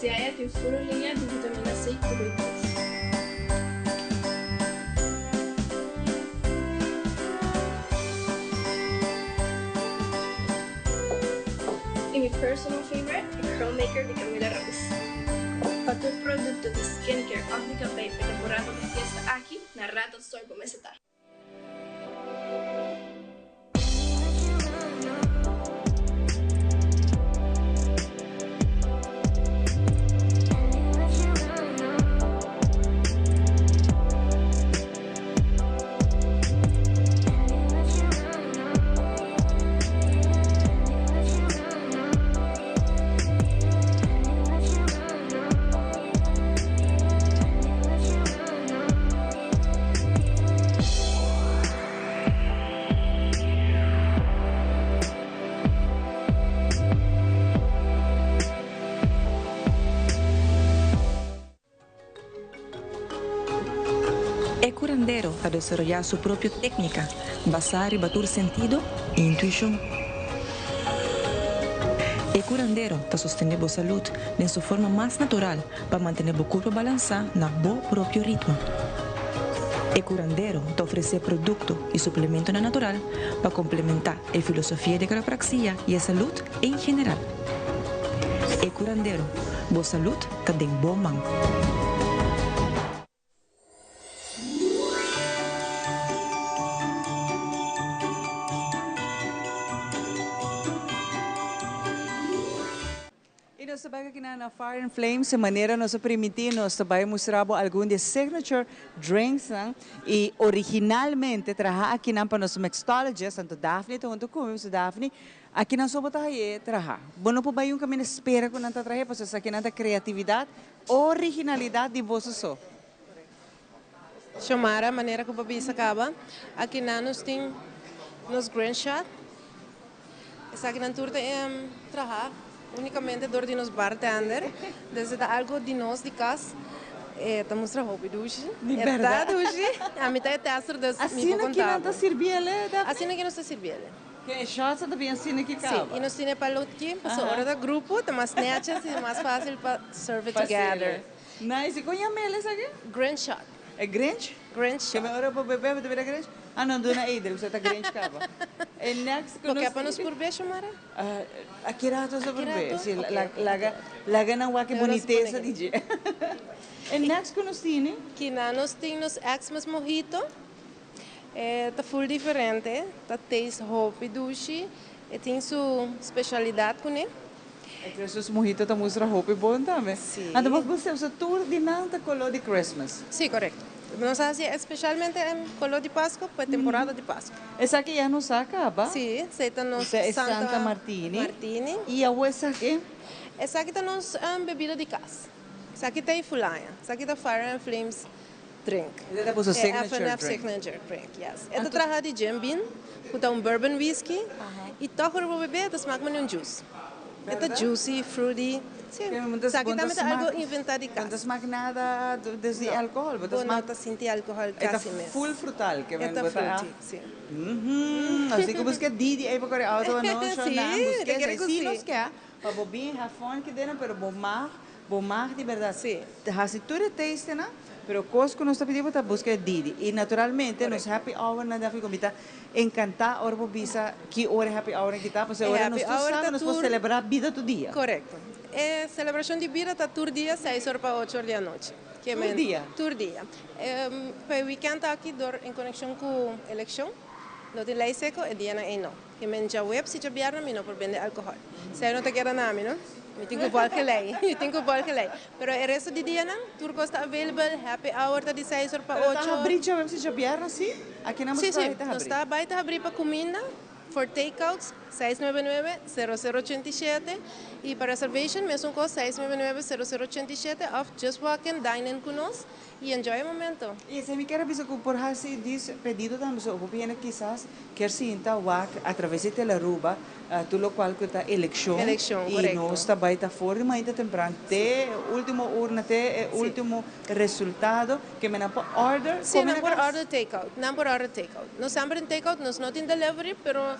Si aya tin full linea di vitamina C cu B3. Y mi personal favorite, e Curl Maker di Camila Rose. Pa tur producto di skincare of di cabey pa e temporada di fiesta aki, na Red Dot Store bo mester ta. E curandero ta desaroyá su propio técnica basá riba tur sentido i intuishon. E curandero ta sostené bo salud den su forma mas natural pa mantené bo curpa balansá na bo propio ritmo. E curandero ta ofresé producto i suplementonan natural pa complementá e filosofia di quiropraxia i e salud en general. E curandero, bo salud ta den bo man. Fire and Flames, manera nos a primintí, nos ta bai mustra bo algun di e signature drinksnan y originalmente traha akinan pa nos mixologist, anto Daphne ta hunto cu mi, pasobra Daphne, akinan so bo ta haye traha. Bo no por bai un caminda spera cu nan ta trahe, pasobra esakinan ta creatividad, originalidad di boso so. Xiomara, manera cu bo bisa caba, akinan nos tin nos Grinch shot. Esakinan tur ta traha unicamente door di nos bartender. Dus e ta algo di nos di cas. E ta mustra hopi dushi. Di E ta berdad. dushi. Ami ta e tester dus mi por Asina conta ki nan bo. ta sirbiele, Daphne? Asina ki nos ta sirbiele. Ke e shots ta bin asina ki Si, caba? y nos tin e palotki pasobra ora ta grupo ta mas netjes y mas facil pa serve Pa together. sirbi. Nice. Y con yam'el esaki? Grinch shot. E Grinch? Grinch shot. Ke mi ora bo bebe bo ta bira Grinch? Ah no, duna Eider, ku sa ta Grinch kaba. E next ku Bo nos ke pa nos purb'é, Xiomara? Aki rato sa Aki purb'é, rato? si. Ok, ok. Laga, laga nan wak e Laga nos bunitesa pone di dje. E next ku nos tini? Kina nos tin nos Xmas mojito. E ta full diferente, ta taste hopi dushi, e tin su specialidad cune. E Christmas mojito ta mustra hopi bon tambe. Si. Anto bo gusta usa tur di nan ta color di Christmas? Si, corecto. Nos a haci especialmente en color di Pasco pa e temporada di Pasco. Esaki ya nos a caba. Si, esey ta nos Esey e Santa Santa Martini. Martini. Y awo esaki? Esaki ta nos bebida di cas. Esaki ta e fulaya. Esaki ta Fire and Flames drink. Esei ta boso E signature FNF drink. signature drink, yes. E ta Anto traha di Jim Beam, ku ta un bourbon whiskey, i tòg ora bo bebé e ta smak manera un juice. E ta Bèrdat? juicy, fruity. Sí. Ke bo ta Esaki bo ta tambe ta algo smak inventá di bo ta kas. smak nada desdi No. alkohòl, bo ta Bo no smak ta sinti alkohòl e ta kasi mes. full frutal ke E men ta bo ta fruity, sí. Así ku buska Didi ei pa kore auto anochi Sí, nan te busk'é kere esei ku sí sí. nos ke pa bo bin have fun kidena pero bo mag Bo mag di berdad Sí. ta haci tur e tastenan, pero cos cu nos ta pidi bo ta busca e didi. Y naturalmente nos Correcto. happy hournan den Africa mi ta encanta ora bo bisa ki ora e happy hournan kita, pasobra E ora nos happy tur hour sa ta nos por tur celebra bida tur dia. Correcto. E celebracion di bida ta tur dia seis or pa ocho or di anochi. Ke Tur men dia? Tur dia. Pa e weekend aki dor en conexion cu eleccion no tin ley seco e dianan ey no. Ke men djaweps i djabièrnè mi no por bende alkohòl. Esei no ta keda na mi, no? Mi tin ku vòlge lei. Mi tin ku vòlge lei. Pero e resto di dianan, tur kos ta available. Happy hour ta di seis or pa Pero ta ocho. habrí djaweps i djabièrnè, sí? Akinan bo Sí, ta sí. bai ta Nos habrí? ta bai ta habrí pa kuminda, for takeouts, 699, 00 87. I pa reservation, mesun kos, 699, 00 87 òf just walk in, dine in ku nos. I enjoy e momento. I esei mi kier a bisa ku por hasi dis pedido tambe so hopi hende kisas kier sinta wak atraves di Telaruba tur lokual ku ta elekshon Elekshon, i korekto. nos ta bai ta for di mainta tempran te e ultimo urna te e ultimo resultado ke men nan por order Sí, kome nan na por kas. order takeout, nan por order takeout. Nos semper tin takeout, nos no tin delivery pero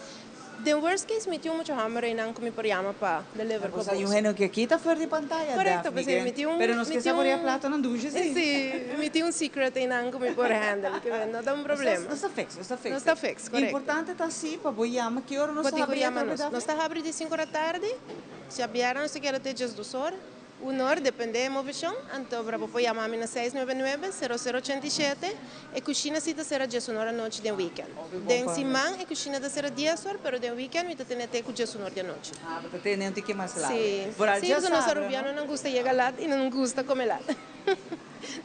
Den worst case mi tin un mucha homber einan ku mi por yama pa deliver pa Pues hay un boso. hende ku kita for di pantaya, Korekto, Daphne, p'esei mi tin un, pero nos mi ke tin saborea un, platonan dushi si. Sí, mi tin un secret einan ku mi por handle, ke no ta un problema. Nos ta fix, nos ta fix. Nos ta fix, korekto. Importante ta si pa bo yama ki ora nos Bo ta tin ku habri yama atrobe, nos. Daphne? Nos ta habri di sinku ora tardi, si a bièrnè nos ta keda te diesdos ora. Un or, depende e moveshon, anto bo por yama mi na 699, 00 87. E kushina si ta sera diesun or anochi den weekend. Den siman e kushina ta sera dies or, pero den weekend mi ta tene te ku diesun or di anochi. Ah, bo ta tene un tiki mas laat. Si, Por al si, dja pasobra nos sabra, no? arubianonan gusta yega laat i nan gusta kome laat.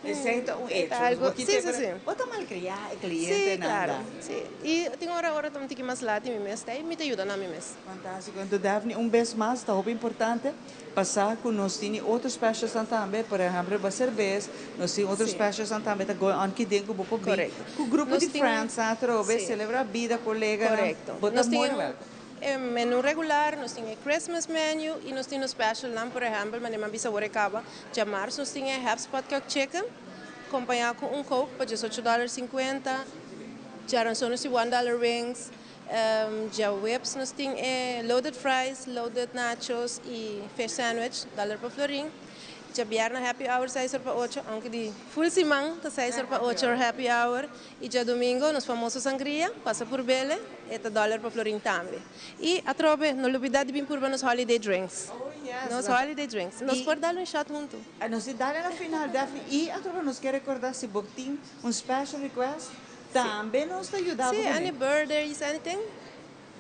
Esei ta un Ta hecho. algo, Bo si, kite si, si. Bo ta malkriá e Si, klientenan klaro, da. si. I tin ora ora ta un tiki mas laat i mi mes ta i mi ta yuda nan mi mes. Fantástiko. Anto Daphne, un bes mas ta hopi importante Pasá ku nos tini otro specialsnan tambe, por ehempel riba serbes, nos tin otro specialsnan tambe ta going on kiden ku bo por bin ku grupo Nos di tin friendsnan atrobe, sí. selebrá bida, koleganan, Korekto. bo ta Nos tin more e welkom. e menu regular, nos tin e Christmas menu i nos tin nos specialnan, por ehempel, manera mi a bisa awor e kaba, djamars nos tin e half spotcock chicken kompañá ku un coke pa diesocho dòler sinkuenta, djaranson nos tin one dollar wings, Djaweps nos tin e loaded fries, loaded nachos y fish sandwich, dòler pa florin. Djabièrnè happy hour seis or pa ocho, aunke di full siman ta seis or pa ocho or happy hour. Y djadumingo nos famoso sangria, pasa por bele, e ta dòler pa florin tambe. Y atrobe, no lubida di bin purba nos holiday drinks. Nos holiday drinks. Nos por dal un shot hunto. Nos di dal na final, Daphne. Y atrobe nos ke recorda si bo tin un special request, Tambe nos ta yuda bo Sí, kuné. any birthdays, anything.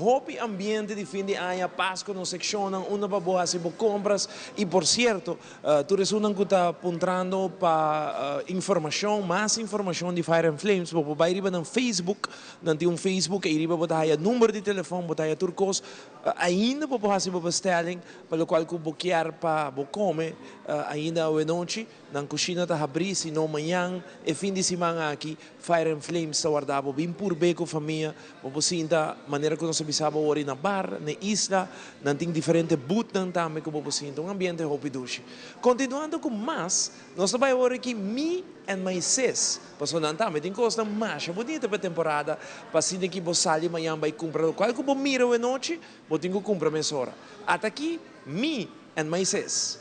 Hopi ambiente di fin di aña, Pasco nos seccionnan unda pa bo haci bo compras y por cierto, tur esunnan cu ta puntrando pa informacion, mas informacion di Fire and Flames, bo por bay riba nan Facebook, nan tin un Facebook ey riba bo ta haya number di telefon, bo ta haya tur cos, ainda bo por haci bo bestelling pa locual cu bo kier pa bo come ainda awenochi. Nan kushina ta habrí, si no mañan, e fin di siman aki, Fire and Flames ta warda bo. Bin purb'é ku famia, bo por sinta manera ku nos a bisa bo awor ei na bar, na e isla. Nan tin diferente boothnan tambe ku bo por sinta. Un ambiente hopi dushi. Kontinuando ku mas, nos ta bai awor aki Me and My Sis, pasobra nan tambe tin kosnan masha bunita pa e temporada, pa asina ki bo sali mañan bai kumpra lokual ku bo mira awenochi, bo tin ku kumpra mesora. Ata aki, Me and My Sis.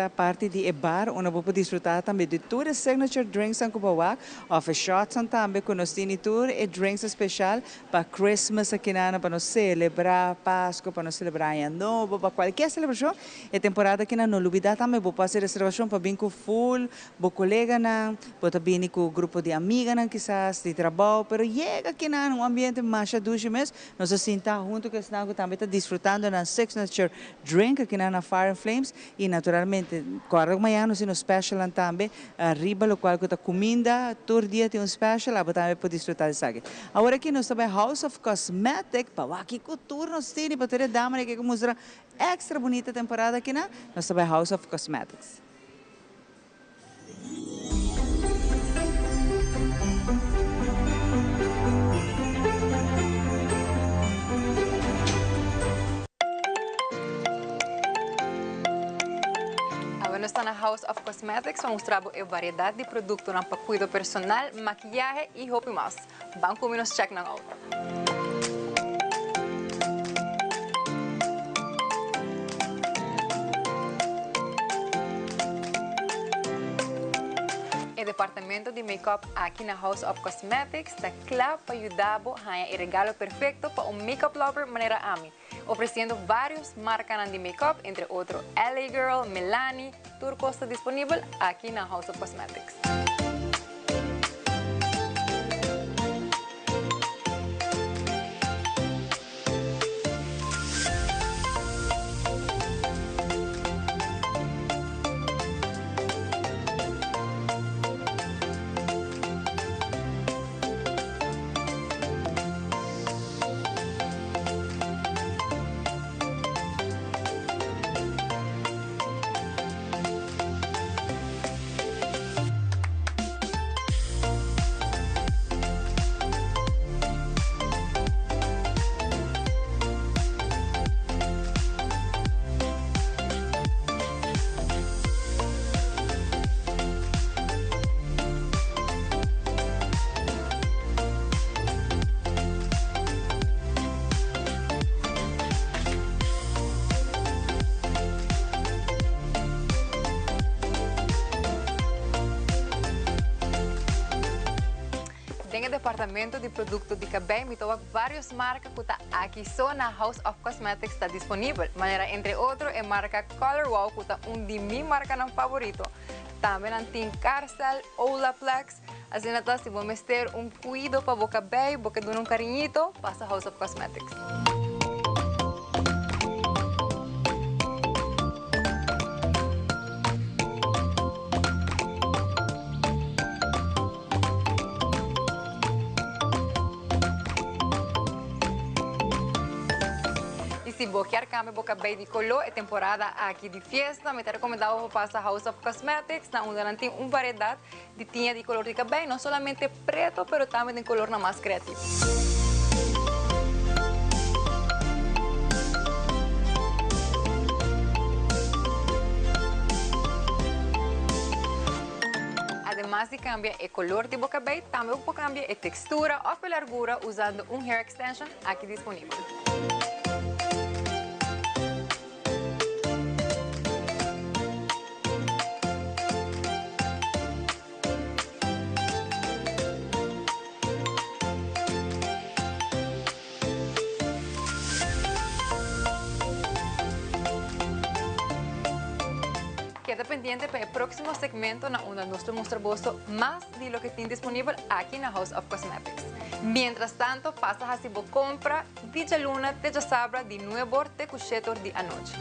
ta parti di e bar unda bo por disfruta tambe di tur e signature drinksnan cu bo wak of e shotsnan tambe cu nos tin y tur e drinks special pa Christmas akinan pa nos celebra Pasco, pa nos celebra Aña Nobo, pa cualkier celebracion. E temporada akinan no lubida tambe bo por haci reservacion pa bin cu full bo coleganan, bo ta bini cu grupo di amiganan kisas, di trabao, pero yega akinan un ambiente masha dushi mes. Nos a sinta hunto cu esnan cu tambe ta disfrutando nan signature drink akinan na Fire and Flames y naturalmente corda cu mañana nos tin nos specialnan tambe riba locual cu ta cuminda, tur dia tin un special, abo tambe por disfruta di esaki. Awor aki nos ta bay House of Cosmetic pa wak kico tur nos tin y pa tur e damanan aki cu mustra extra bunita temporada akinan, nos ta bay House of Cosmetics. Awe nos ta na House of Cosmetics pa mustra bo e variedad di productonan pa cuido personal, makiyahe y hopi mas. Ban cu mi nos check nan out. E departamento di make-up aki na House of Cosmetics ta kla pa yuda bo haña e regalo perfecto pa un make-up lover manera ami, ofreciendo varios marcanan di make-up, entre otro LA Girl, Milani, Tur cos ta disponibel aki na House of Cosmetics. Den e departamento di producto di cabey mi ta wak varios marca cu ta aki so na House of Cosmetics ta disponibel, manera entre otro e marca Color Wow cu ta un di mi marcanan favorito. Tambe nan tin Karcel, Olaplex, Asina ta si bo mester un cuido pa bo cabey, bo ke duna un cariñito, pasa House of Cosmetics. Y si bo kier cambia bo cabey di color e temporada aki di fiesta, mi ta recomenda bo pa pasa House of Cosmetics na unda nan tin un variedad Di tiña di color di cabey, no solamente preto, pero tambe den colornan mas creativo. Ademas di cambia e color di bo cabey, tambe bo por cambia e textura of e largura usando un hair extension aki disponibel. Keda pendiente pa e próximo segmento na unda nos lo mustra boso mas di loke tin disponibel aki na House of Cosmetics. Mientras tanto, pasa hasi bo compra Di djaluna te djasabra di nuebor te ku shetor di anochi.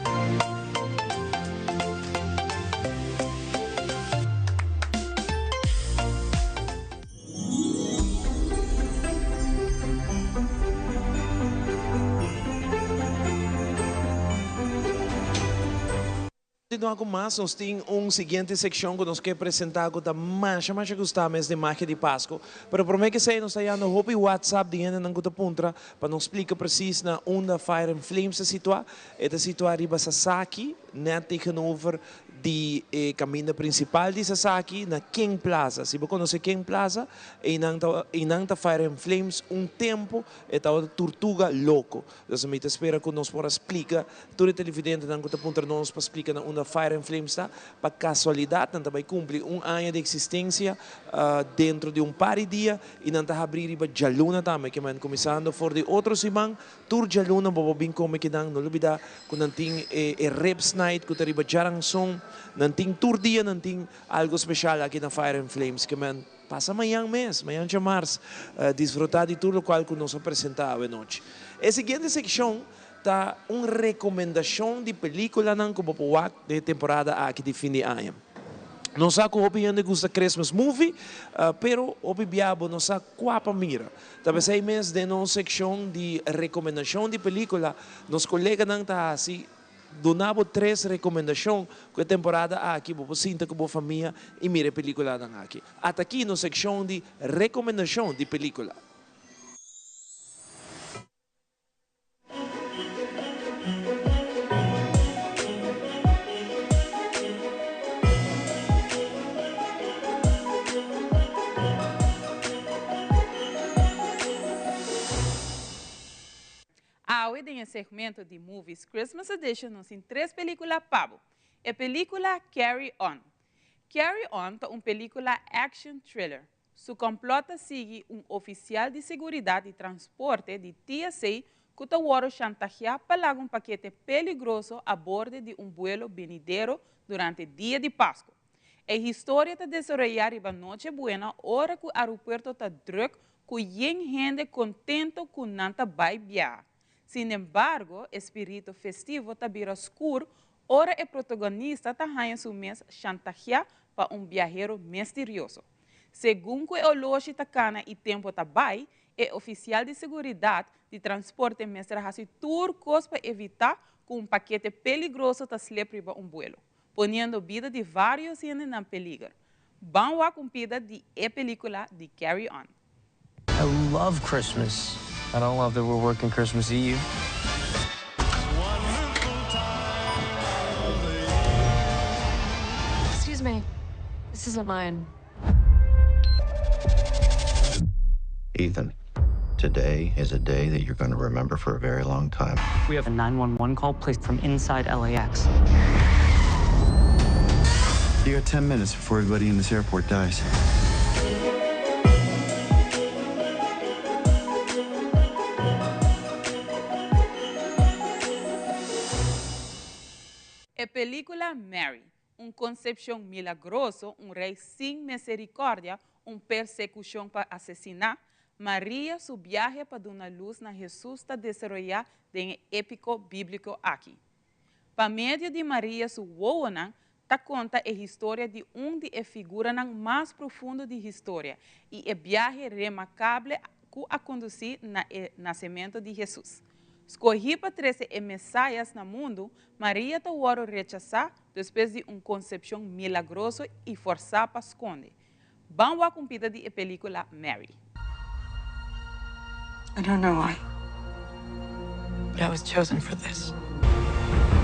Continua cu mas, nos tin un siguiente seccion cu nos ke presenta cu ta masha masha gusta mes den Magia di Pasco. Pero prome ke esey nos ta yando hopi WhatsApp di hendenan cu ta puntra pa nos splica precies na unda Fire and Flames ta situa. E ta situa riba Sasaki, net tegenover di e caminda principal di Sasaki na King Plaza. Si bo conoce King Plaza, eynan ta eynan ta Fire and Flames un tempo e tabata Tortuga Loco. Dus mi ta spera cu nos por a splica tur e televidentenan cu ta puntra nos pa splica na unda Fire and Flames ta. Pa casualidad nan ta bay cumpli un aña di existencia dentro di un par di dia y nan ta habri riba djaluna tambe. Ke men cuminsando for di otro siman Tur djaluna bo por bin come kinan, no lubida cu nan tin e e ribs night cu ta riba djaranson, nan tin tur dia nan tin algo special aki na Fire and Flames ke men pasa mañan mes, mañan djamars, disfruta di tur locual cu nos a presenta awe nochi. E siguiente seccion ta un recomendacion di peliculanan cu bo por wak den e temporada aki di fin di aña. Nos sa cu hopi hende gusta Christmas movie, pero hopi bia bo no sa cua pa mira. Ta p'esei mes den nos sekshon di rekomendashon di pelíkula nos koleganan ta hasi duna bo tres rekomendashon ku e temporada aki bo por sinta ku bo famia i mira e pelíkulanan aki. Ata aki nos sekshon di rekomendashon di pelíkula. Awe den e segmento di Movies Christmas Edition nos tin tres pelicula pa bo. E pelicula Carry On. Carry On ta un pelicula action thriller. Su complot ta sigui un oficial di seguridad di transporte di TSA cu ta worde chantagia pa laga un pakete peligroso a borde di un buelo benidero durante dia di Pasco. E historia ta desaroya riba Noche Buena ora cu aeropuerto ta druk cu yen hende contento cu nan ta bay biaha. Sinembargo, e spirito festivo ta bira scur ora e protagonista ta haña su mes chantagia pa un biahero misterioso. Segun ku e oloshi ta kana i tempu ta bai, e ofisial di seguridat di transporte mester hasi tur kos pa evitá ku un pakete peligroso ta slep riba un buelo, poniendo bida di vários hende na peliger. Ban wak un pida di e pelíkula di Carry On. I love Christmas. I don't love that we're working Christmas Eve. Excuse me. This isn't mine. Ethan, today is a day that you're going to remember for a very long time. We have a 911 call placed from inside LAX. You got 10 minutes before everybody in this airport dies. E pelíkula Mary, un konsepshon milagroso, un rei sin miserikòrdia, un persekushon pa asesiná, Maria su biahe pa duna lus na Hesus ta desaroyá den e épiko bíbliko aki. Pa medio di Maria su wowonan ta konta e historia di un di e figuranan mas profundo di historia i e biahe remakable ku a kondusí na e nasementu di Hesus. Skohí pa trese e Mesaias na mundu, Maria ta wòrdu rechasá despues di un konsepshon milagroso i fòrsá pa skonde. Ban wak un pida di e pelíkula Mary. I don't know why, but I was chosen for this.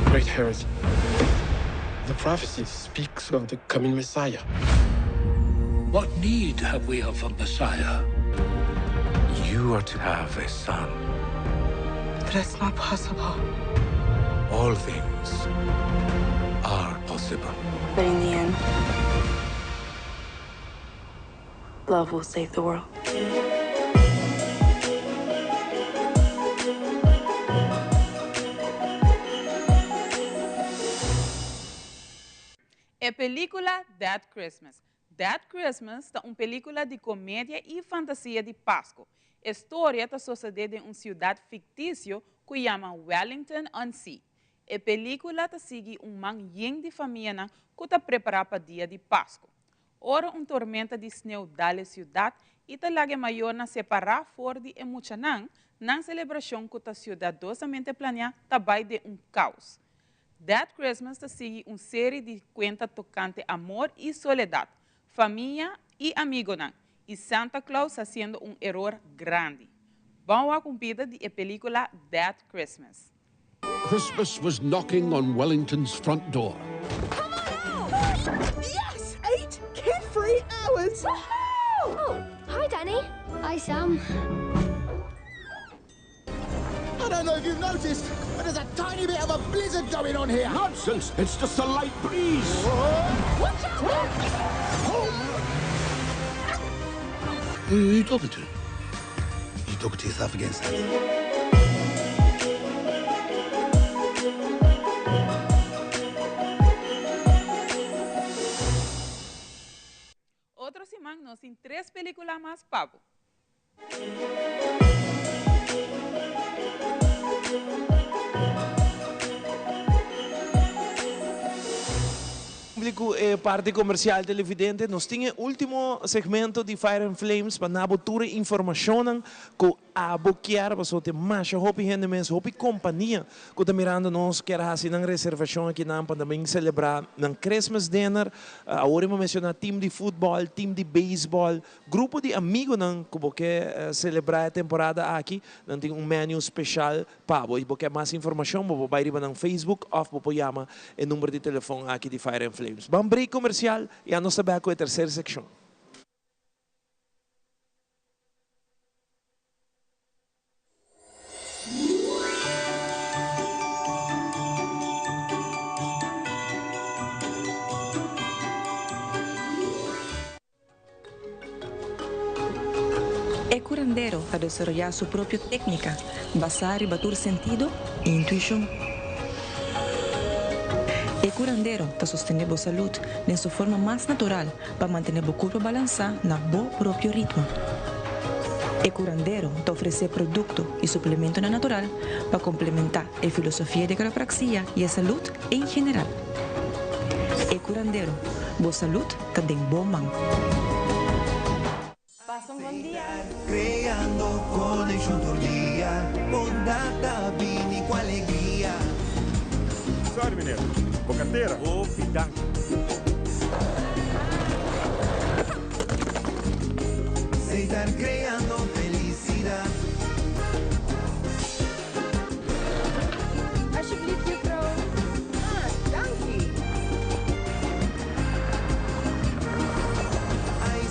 Great Herod, the prophecy speaks of the coming Messiah. What need have we of a Messiah? You are to have a son. But that's not possible. All things are possible. But in the end, love will save the world. E pelíkula That Christmas. That Christmas ta un pelíkula di komedia i fantasia di Pasku. E storia ta sosodé den un siudat fiktisio ku yama Wellington-on-Sea. E pelíkula ta sigui un man yen di famianan ku ta prepará pa dia di Pasku. Ora un tormenta di sneu dal e siudat i ta laga e mayornan separá for di e muchanan, nan selebrashon ku ta siudadosamente planiá ta bai den un kaos. That Christmas ta sigui un seri di kuenta tokante amor i soledat, famia i amigonan, i Santa Claus hasiendo un eror grandi. Bon wak un bida di e pelíkula That Christmas. Christmas was knocking on Wellington's front door. Flowers. Oh, hi, Danny. Hi, Sam. I don't know if you've noticed, but there's a tiny bit of a blizzard going on here. Nonsense! It's just a light breeze. Watch out! Who are you talking to? You talking to yourself again, Sam? Otro siman nos tin tres pelicula mas pa bo. Cumpli cu e parti comercial televidente, nos tin e ultimo segmento di Fire and Flames pa na bo tur e informacionnan cu abo kier pasobra tin masha hopi hende mes, hopi compania cu ta mirando nos kier haci nan reservacion akinan pa nan bin celebra nan Christmas dinner. Awor mi a menciona team di futbol, team di baseball, Grupo di amigonan ku bo ke selebrá e temporada aki, nan tin un menu speshal pa bo. I bo ke mas informashon, bo por bai riba nan Facebook òf bo por yama e number di telefòn aki di Fire and Flames. Ban break komersial i a nos ta bèk ku e terser sekshon. E curandero ta desaroyá su propio técnica basá riba tur sentido i intuishon. E curandero ta sostené bo salud den su forma mas natural pa mantené bo kurpa balansá na bo propio ritmo. E kurandero ta ofresé produkto i suplementonan natural pa komplementá e filosofia di kropraksia i e salud en general. E kurandero, bo salud ta den bo man. Pasa un bon dia. Creando conexión tur dia, bondad ta bini cu alegria. Sorry meneer, bo cartera. Hopi danki. Seitar creando felicidad. Alsjeblieft juffrouw. Ah, danki.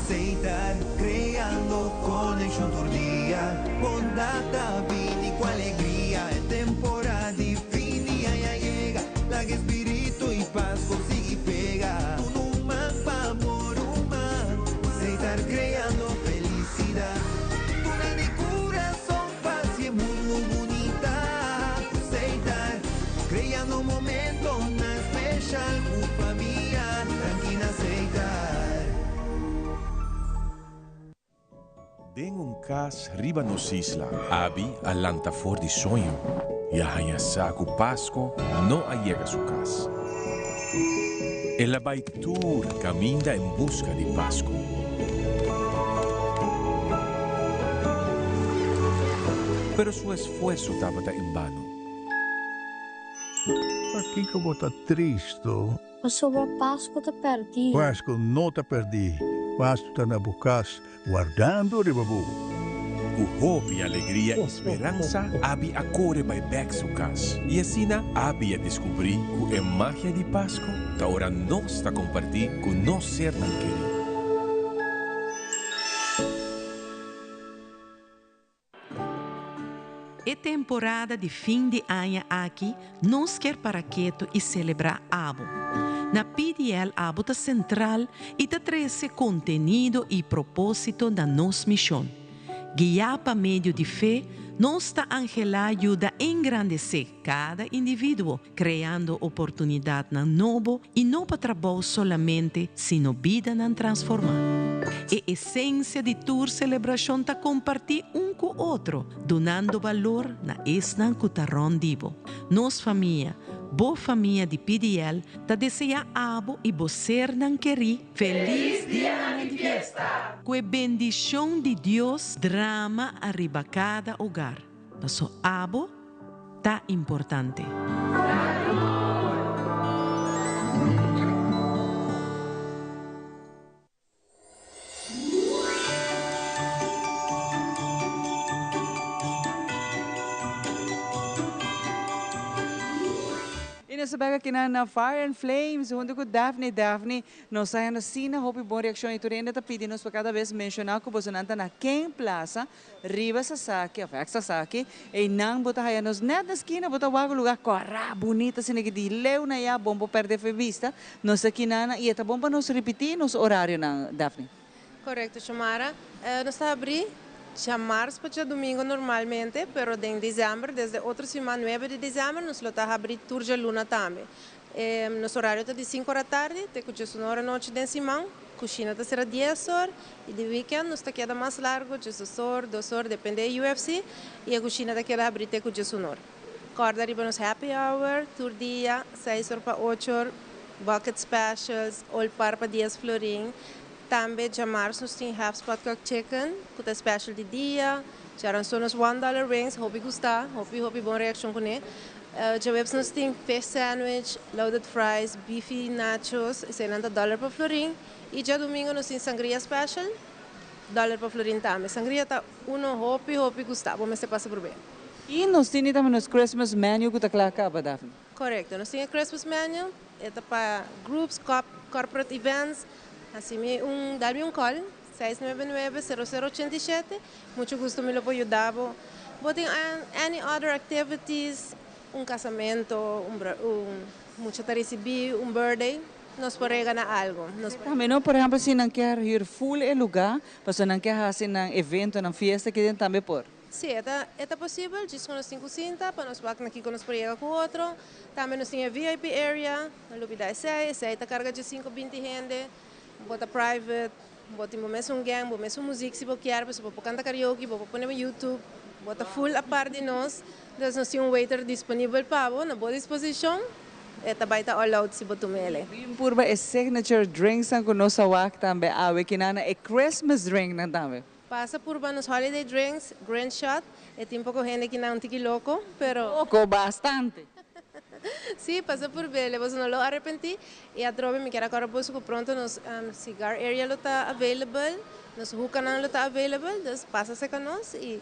Seitar creando conexión tur dia. Bondad ta bini cu alegria. E temporada di fin di aña yega. Laga e spiritu y Pasco sigui pega. Duna un man pa bo ruman. Seitar creando felicidad. Duna di curason pa haci e mundo bunita. Seitar creando momentonan special cu famia. Danki na Seitar. Den un kas riba nos isla. Abi a lanta for di soño i a haña sa ku Pasko no a yega su kas. El a bai tur kaminda en buska di Pasko. Pero su esfuerso tabata en bano. Pakiko bo ta tristo? Pasobra Pasku ta pèrdí. Pasku no ta pèrdí. Pasku ta na bo kas, wardando riba bo. Ku hopi alegria i speransa, Abi a kore bai bèk su kas. I asina Abi a deskubrí ku e magia di Pasku ta ora nos ta kompartí ku nos sernan kerí. E temporada di fin di aña aki nos kier para ketu i selebrá abo. Na PDL abo ta sentral i ta trese kontenido i propósito na nos mishon. Guiá pa medio di fe, nos ta anhelá yuda engrandesé kada individuo, kreando oportunidatnan nobo i no pa trabou solamente sino bidanan transformá. E esensia di tur selebrashon ta kompartí un ku otro, dunando balor na esnan ku ta rònt di bo. Nos famia, bo famia di PDL, ta deseá abo i bo sernan kerí felis dianan di fiesta! Ku e bendishon di Dios drama ariba kada ogar, paso abo ta importante. I nos nos ta bek aki na na Fire and Flames hunto cu Daphne. Daphne, nos ta hendo asina hopi bon reaccion y tur hende ta pidi nos pa cada bes menciona cu bosonan ta na Ken Plaza riba Sasaki of ex Sasaki. Eynan bo ta haya nos net na skina, bo ta wak un lugar cora, bunita asina ki di leu na ya bon bo perde fe bista. Nos ta kinana y e ta bon pa nos ripiti nos horarionan, Daphne. Correcto Xiomara. Nos ta habri djamars pa djadumingo normalmente, pero den december, desde otro siman nuebe di december, nos lo ta habri tur djaluna tambe. Nos horario ta di sinku ora tardi te ku djesun ora nochi den siman. Kushina ta sera dies or y di weekend nos ta keda mas largo, djesdos or, dos or, depende e UFC, y e kushina ta keda habri te ku djesun or. Corda riba nos happy hour tur dia, seis or pa ocho or, bucket specials, ol par pa dies florin. Tambe djamars nos tin half spot cooked chicken cu ta special di dia. Djaranson nos one dollar wings, hopi gusta, hopi hopi bon reaccion cune. Djaweps nos tin fish sandwich, loaded fries, beefy nachos, eseinan ta dollar pa florin. Y djadomingo nos tin sangria special, dollar pa florin tambe. Sangria ta uno hopi hopi gusta, bo mester pasa prob'e. Y nos tini tambe nos Christmas menu cu ta cla caba, Daphne. Correcto, nos tin e Christmas menu, e ta pa groups, corporate events. Haci mi un, dal mi un call, 699 00 87, mucho gusto mi lo por yuda bo. Bo tin any other activities, un casamento, un mucha ta ricibi un birthday, nos por regala algo. Nos Tambe, no? Por ehempel, si nan kier huur full e lugar, paso nan kier haci nan evento, nan fiesta aki den tambe por. Si, e ta posibel, djis cu nos tin cu sinta, pa nos wak na kico nos por yega cu otro. Tambe nos tin e VIP area, no lubida esey, esey ta carga 5, 20 hende, bo ta private, bo tin bo mes un gang, bo mes un muziek si bo kier, bo por canta karaoke, bo por pone YouTube, bo ta full apart di nos. Dus nos tin un waiter disponibel pa bo, na bo disposicion, e ta bay ta all out si bo tuma ele. Bin purba e signature drinks nan cu nos a wak tambe awe kinana e Christmas drink nan tambe. Pasa purba nos holiday drinks, Grinch Shot, e tin poco hende cu nan tiki loco, pero. Poco, bastante. Si, pasa purb'e, bo no lo arepenti. Y atrobe mi kier awor cu pronto nos cigar area lo ta available, nos hookah nan lo ta available, dus pasa cerca nos y.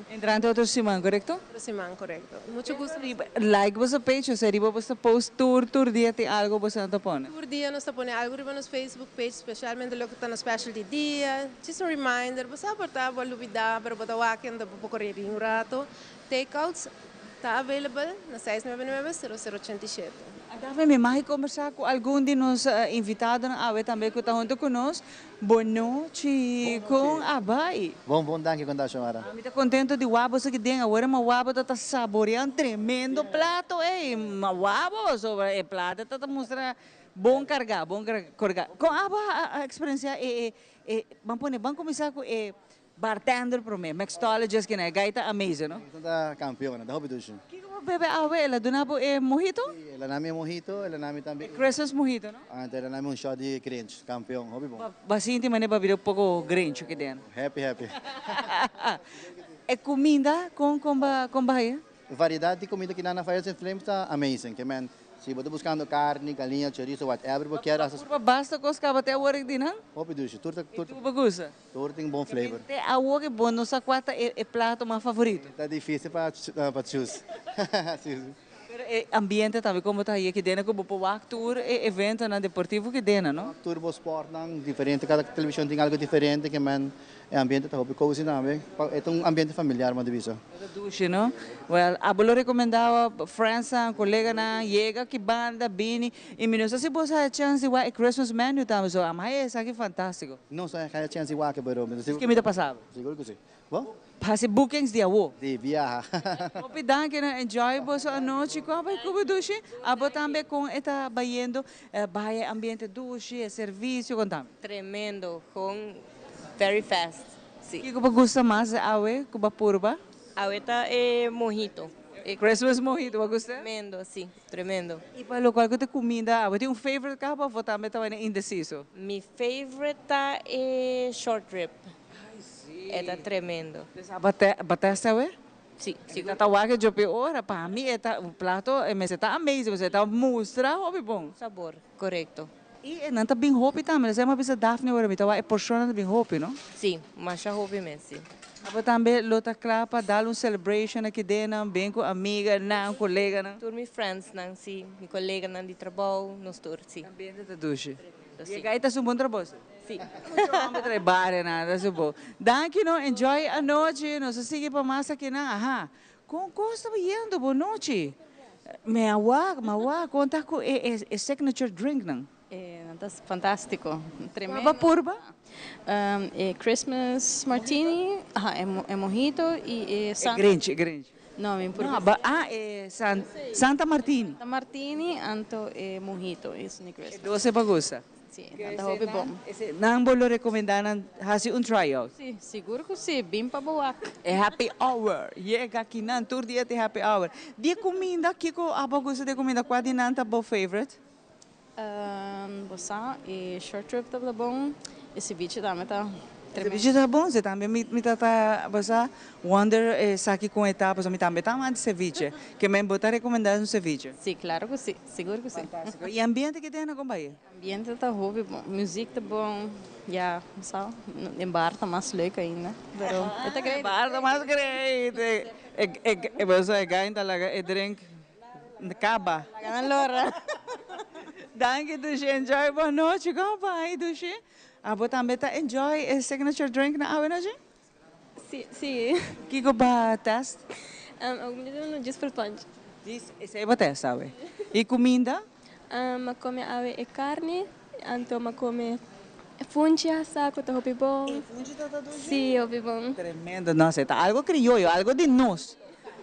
Entrante otro siman, correcto? Otro siman, correcto. Mucho gusto. Like boso page, of riba boso post tur dia tin algo boso ta pone. Tur dia nos ta pone algo riba nos Facebook page, specialmente loke ta na special di dia. Just a reminder, bo por ta bo lubida, pero bo ta wak anto bo core un rato. Takeouts ta available na 699 0087. Daphne, mi mag combersa cu algun di nos invitadonan awe tambe cu ta hunto cu nos. Bon nochi, con a bay? Bon, bon, danki, con ta, Xiomara? Mi ta contento di wak bo aki den. Awor mi a wak bo ta saborea un tremendo plato, ey. Mi wak bo sobre e plato ta mustra bon carga, bon carga. Con a bay experiencia e ban pone, ban cuminsa cu e bartender prome, mixologist cu e guy ta amazing, no? Ta campeon, ta hopi dushi. Kico bo a bebe awe? El a duna bo e mojito? El a duna mi mojito, el a duna mi tambe. Christmas mojito, no? Ah, el a duna mi un shot di Grinch, campeon, hopi bon. B'a sinti manera b'a bira poco Grinch aki den. Happy, happy. E cuminda con con bay? Variedad di cuminda cu na Fires and Flames ta amazing. Kiermen, si bo ta buscando carni, galiña, chorizo, whatever, bo kier. Purba basta cos caba te awor di nan? Hopi dushi, tur tur. Tur bo gusta? Tur tin bon flavor. Te awor cu bo no sa cua ta e plato mas favorito. Ta dificil pa choose. Si. Pero e ambiente tambe con ta aki den cu bo wak tur e evento nan deportivo aki den, no? Turbo sport nan diferente, cada television tin algo diferente kiermen e ambiente ta hopi cozy tambe. E un ambiente familiar, mi ta bisa. Dushi, no? Well, abo lo recomenda friends, colega nan, yega aki banda, bini, y mi no sa si bo a chance di wak e Christmas menu tambe, so ami esaki fantastico. No sa e chance di wak, pero Kico mi ta pasa? Sigur cu si. Bon? Haci bookings di awo. Di biaha. Hopi danki na enjoy boso anochi cu abo cu dushi. Abo tambe con e ta bayendo bay ambiente dushi, e servicio con tambe. Tremendo, con very fast. Si. Kico bo gusta mas awe cu b'a purba? Awe ta e mojito. E Christmas mojito, bo gusta? Tremendo, si, tremendo. Y pa loke cu ta cuminda, abo tin un favorite caba of tambe ta indeciso? Mi favorite ta e short rib. E ta tremendo. B'a test awe? Si. Ta wak yo ora pa mi e ta un plato e mes ta amazing, bo ta mustra hopi bon. Sabor, correcto. Y nan ta bin hopi tambe, bo a bisa Daphne ora mi ta e porcion ta bin hopi, no? Si, masha hopi mes, si. Abo tambe lo ta cla pa dal un celebration aki den nan, bin cu amiganan, coleganan? Tur mi friendsnan, si. Mi coleganan di trabou, nos tur, si. Ambiente ta dushi. Tremendo, si. Y e ta su bon trabou, si? Si. Mucho homber trae barenan, ta su bon. Danki no, enjoy anochi, nos a sigui pa mas akinan. Aha, con cos ta bayendo bo nochi? Mi a wak, mi a wak, con ta cu e e signature drinknan? E nan ta fantastico, tremendo. Cua bo purba? E Christmas martini, aha, e mojito y e E Grinch, e Grinch. No, mi purba. No, ah, e Santa Martini. Santa Martini, anto e mojito, esun di Christmas. E dos e bo gusta? Si, nan ta hopi bon. Nan bo lo recomenda nan haci un tryout? Si, sigur cu si, bin pa bo wak. E happy hour, yega aki nan, tur dia tin happy hour. Di cuminda, kico abo gusta di cuminda? Cua di nan ta bo favorite? Bo sa, e short rib tabata bon, e ceviche tambe ta tremendo. Ceviche ta bon, si tambe mi ta ta, bo sa, wonder esaki con e ta, pasobra mi tambe ta amante ceviche. Ke men bo ta recomenda un ceviche? Si, claro cu si, sigur cu si. Fantastico. Y ambiente ke tene con bay? Ambiente ta hopi bon, muziek ta bon, ya, bo sa, den bar ta mas leuk ainda, pero e ta great. E bar ta mas great, e bo sa e guy ta laga e drink caba. Laga nan lora. Danki Dushi, enjoy bo anochi, con bay Dushi? Abo tambe ta enjoy e signature drink na awe nochi? Si, si. Kiko ba test? Mi ta duna djis fruit punch. Djis, esei bo test awe. I kuminda? Mi a kome awe e karni, anto mi a kome funchi asá ku ta hopi bon. E funchi ta ta dushi? Si, hopi bon. Tremendo, no, esei ta algo krioyo, algo di nos.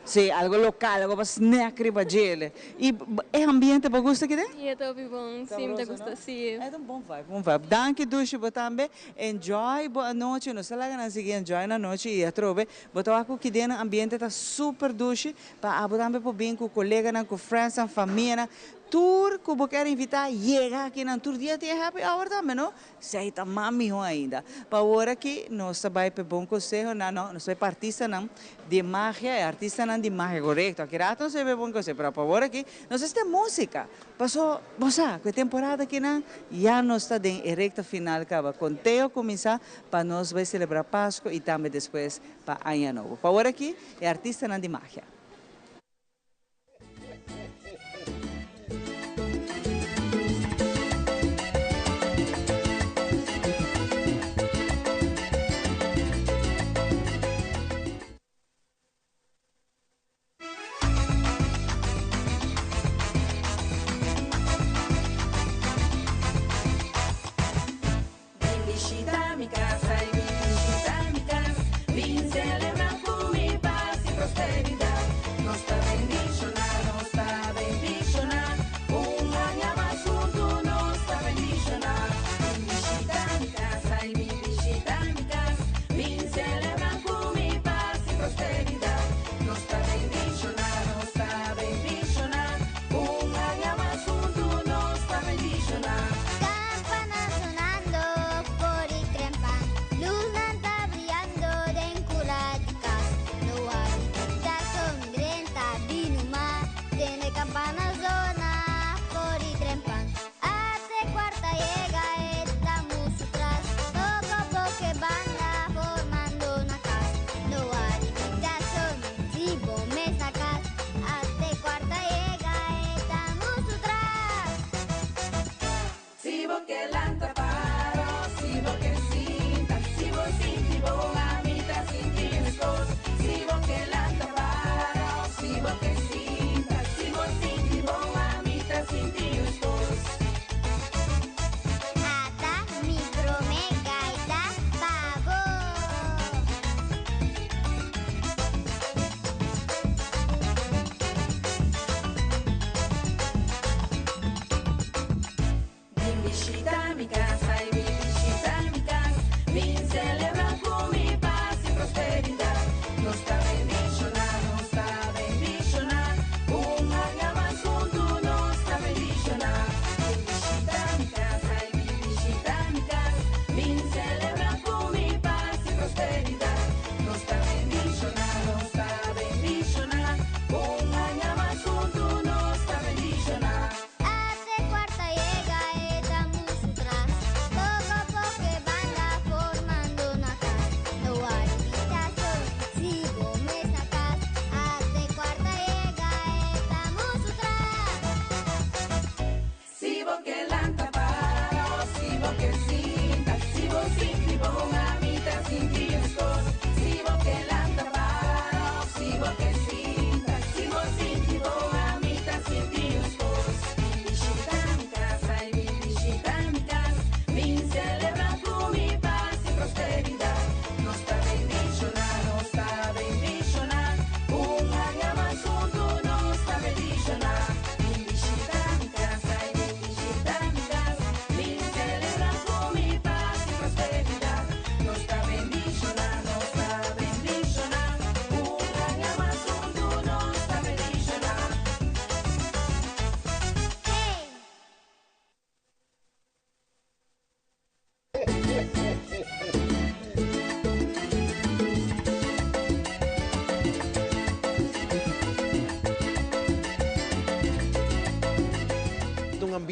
Si, algo local, algo pa snack riba djele. Y e ambiente bo gusta kide? Si, e ta hopi bon. Si, mi ta gusta, si. E ta un bon vibe, bon vibe. Danki Dushi bo tambe. Enjoy bo anochi. Nos ta laga nan sigui enjoy nan anochi y atrobe bo ta wak cu kide nan ambiente ta super dushi pa abo tambe por bin cu coleganan, cu friendsnan, famianan. Tur cu bo kier invita yega aki nan. Tur dia tin e happy hour tambe, no? Esei ta mas mihó ainda. Pa awor aki nos ta bai p'e bon konseho nan, no, nos ta bai pa artistanan di magia, e artistanan di magia, korekto, aki rato nos ta bai p'e bon konseho, pero pa awor aki nos ta sta músika. Paso bo sa ku e temporada akinan ya nos ta den e rekta final kaba, konteo a kuminsá pa nos bai selebrá Pasko i tambe despues pa Aña Nobo. Pa awor aki e artistanan di magia. Bin bishita mi casa y bin bishita mi cas. Bin celebra cu mi paz y prosperidad.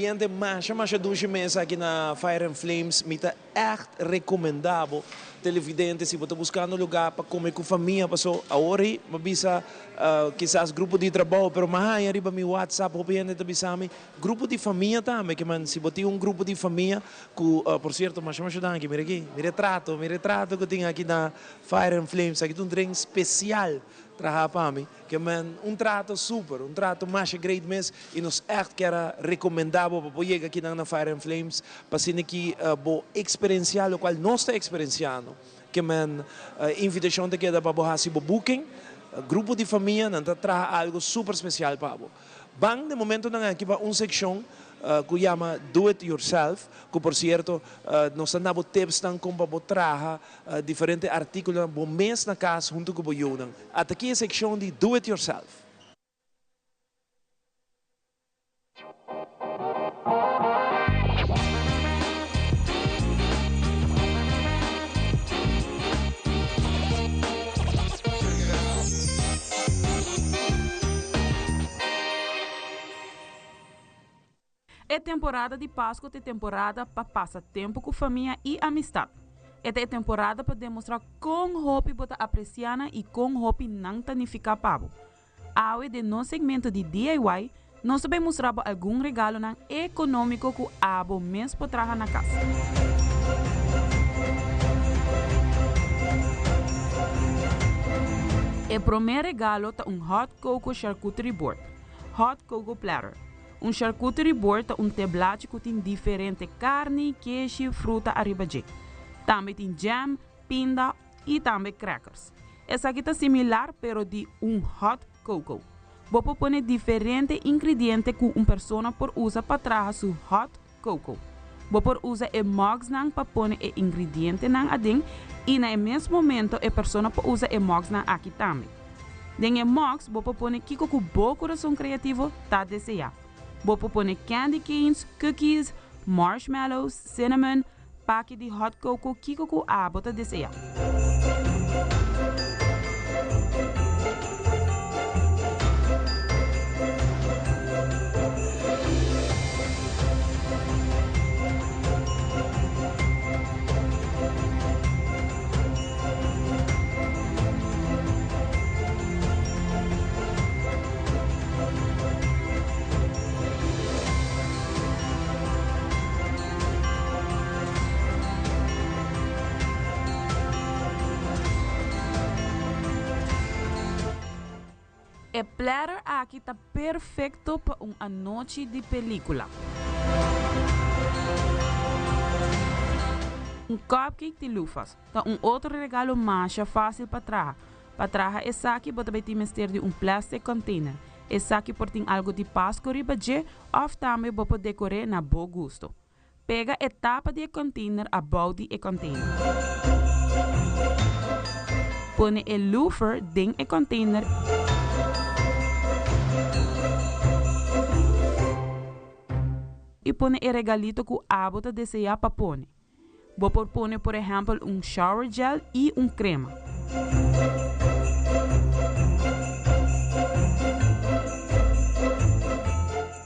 Ambiente masha masha dushi mes aki na Fire and Flames. Mi ta echt recomenda bo televidente si bo ta buscando lugar pa come cu famia paso awor ei mi a bisa kisas grupo di trabou pero mi a haya riba mi whatsapp hopi hende ta bisa mi grupo di famia tambe ke man si bo tin un grupo di famia cu por cierto masha masha danki mira aki mira e trato mira e trato cu tin aki na Fire and Flames aki ta un drink special traha pa mi. Ke men un trato super, un trato masha great mes y nos echt kier a recomenda bo pa bo yega akinan na Fire and Flames pa asina ki bo experiencia locual nos ta experienciando. Ke men invitacion ta keda pa bo haci bo booking, grupo di famia nan ta traha algo super special pa bo. Ban den momentonan aki pa un seccion cu yama Do It Yourself, cu por cierto nos ta na bo tipsnan con pa bo traha diferente articulonan bo mes na cas hunto cu bo yiunan. Ata aki e seccion di Do It Yourself. E temporada di Pasku ta e temporada pa pasa tempu ku famia i amistat. E ta e temporada pa demostrá kon hopi bo ta apresiá nan i kon hopi nan ta nifiká pa bo. Awe den nos segmento di DIY nos ta bay mustra bo algun regalonan economico cu abo mes por traha na cas. E prome regalo ta un hot cocoa charcuterie board, hot cocoa platter. Un charcuterie board ta un teblachi cu tin diferente carni, keshi, fruta ariba dje. Tambe tin jam, pinda y tambe crackers. Esaki ta similar pero di un hot cocoa. Bo por pone diferente ingrediente cu un persona por usa pa traha su hot cocoa. Bo por usa e mugsnan pa pone e ingredientenan aden y na e mes momento e persona por usa e mugsnan aki tambe. Den e mugs bo por pone kico cu bo curason creativo ta desea. Bo por pone candy canes, cookies, marshmallows, cinnamon, Paki di hot cocoa kiko ku abo ta desea? E platter aki ta perfecto pa un anochi di pelicula. Un cupcake di lufas ta un otro regalo masha facil pa traha. Pa traha esaki bo ta bay tin mester di un plastic container. Esaki por tin algo di Pasco riba dje Òf tambe bo por dekor'é na bo gusto. Pega e tapa di e kònteiner abou di e kònteiner. Pone e loofer den e kònteiner i pone e regalito ku abo ta deseá pa pone. Bo por pone por ehèmpel un shower gel i un krema.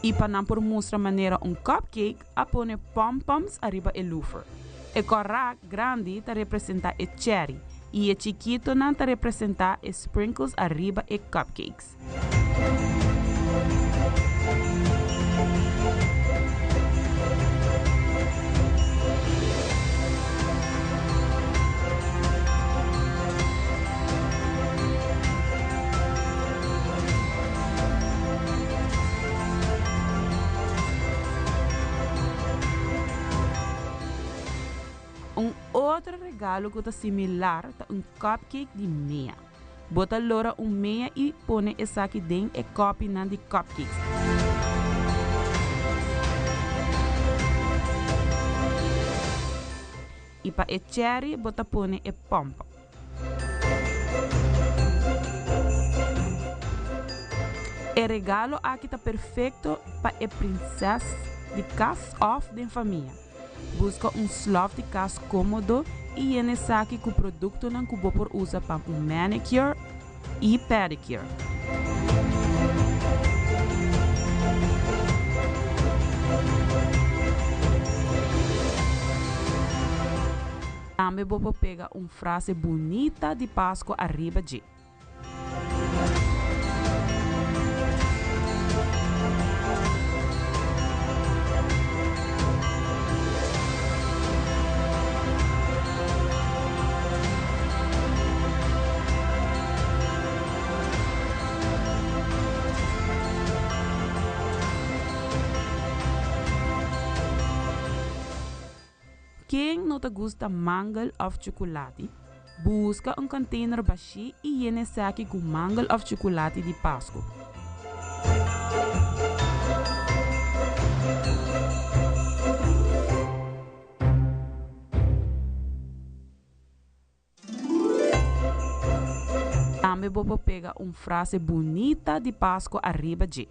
I pa nan por mustra manera un cupcake a pone pom-poms ariba e loofer. E kòrá grandi ta representá e cherry i e chikitonan ta representá e sprinkles ariba e cupcakes. Un otro regalo ku ta similar ta un cupcake di mea. Bo ta lora un mea i pone esaki den e kòpinan di cupcakes. I pa e cherry bo ta pone e pòmpòm. E regalo aki ta perfekto pa e prinses di kas òf den famia. Buska un slòf di kas kómodo i yena esaki ku produktonan ku bo por usa pa un manicure i pedicure. Tambe bo por pega un frase bunita di Pasco ariba dje. Ken no ta gusta mangel òf chukulati? Buska un container bashí i yena esaki ku mangel òf chukulati di Pasku. Tambe bo por pega un frase bunita di Pasku ariba dje.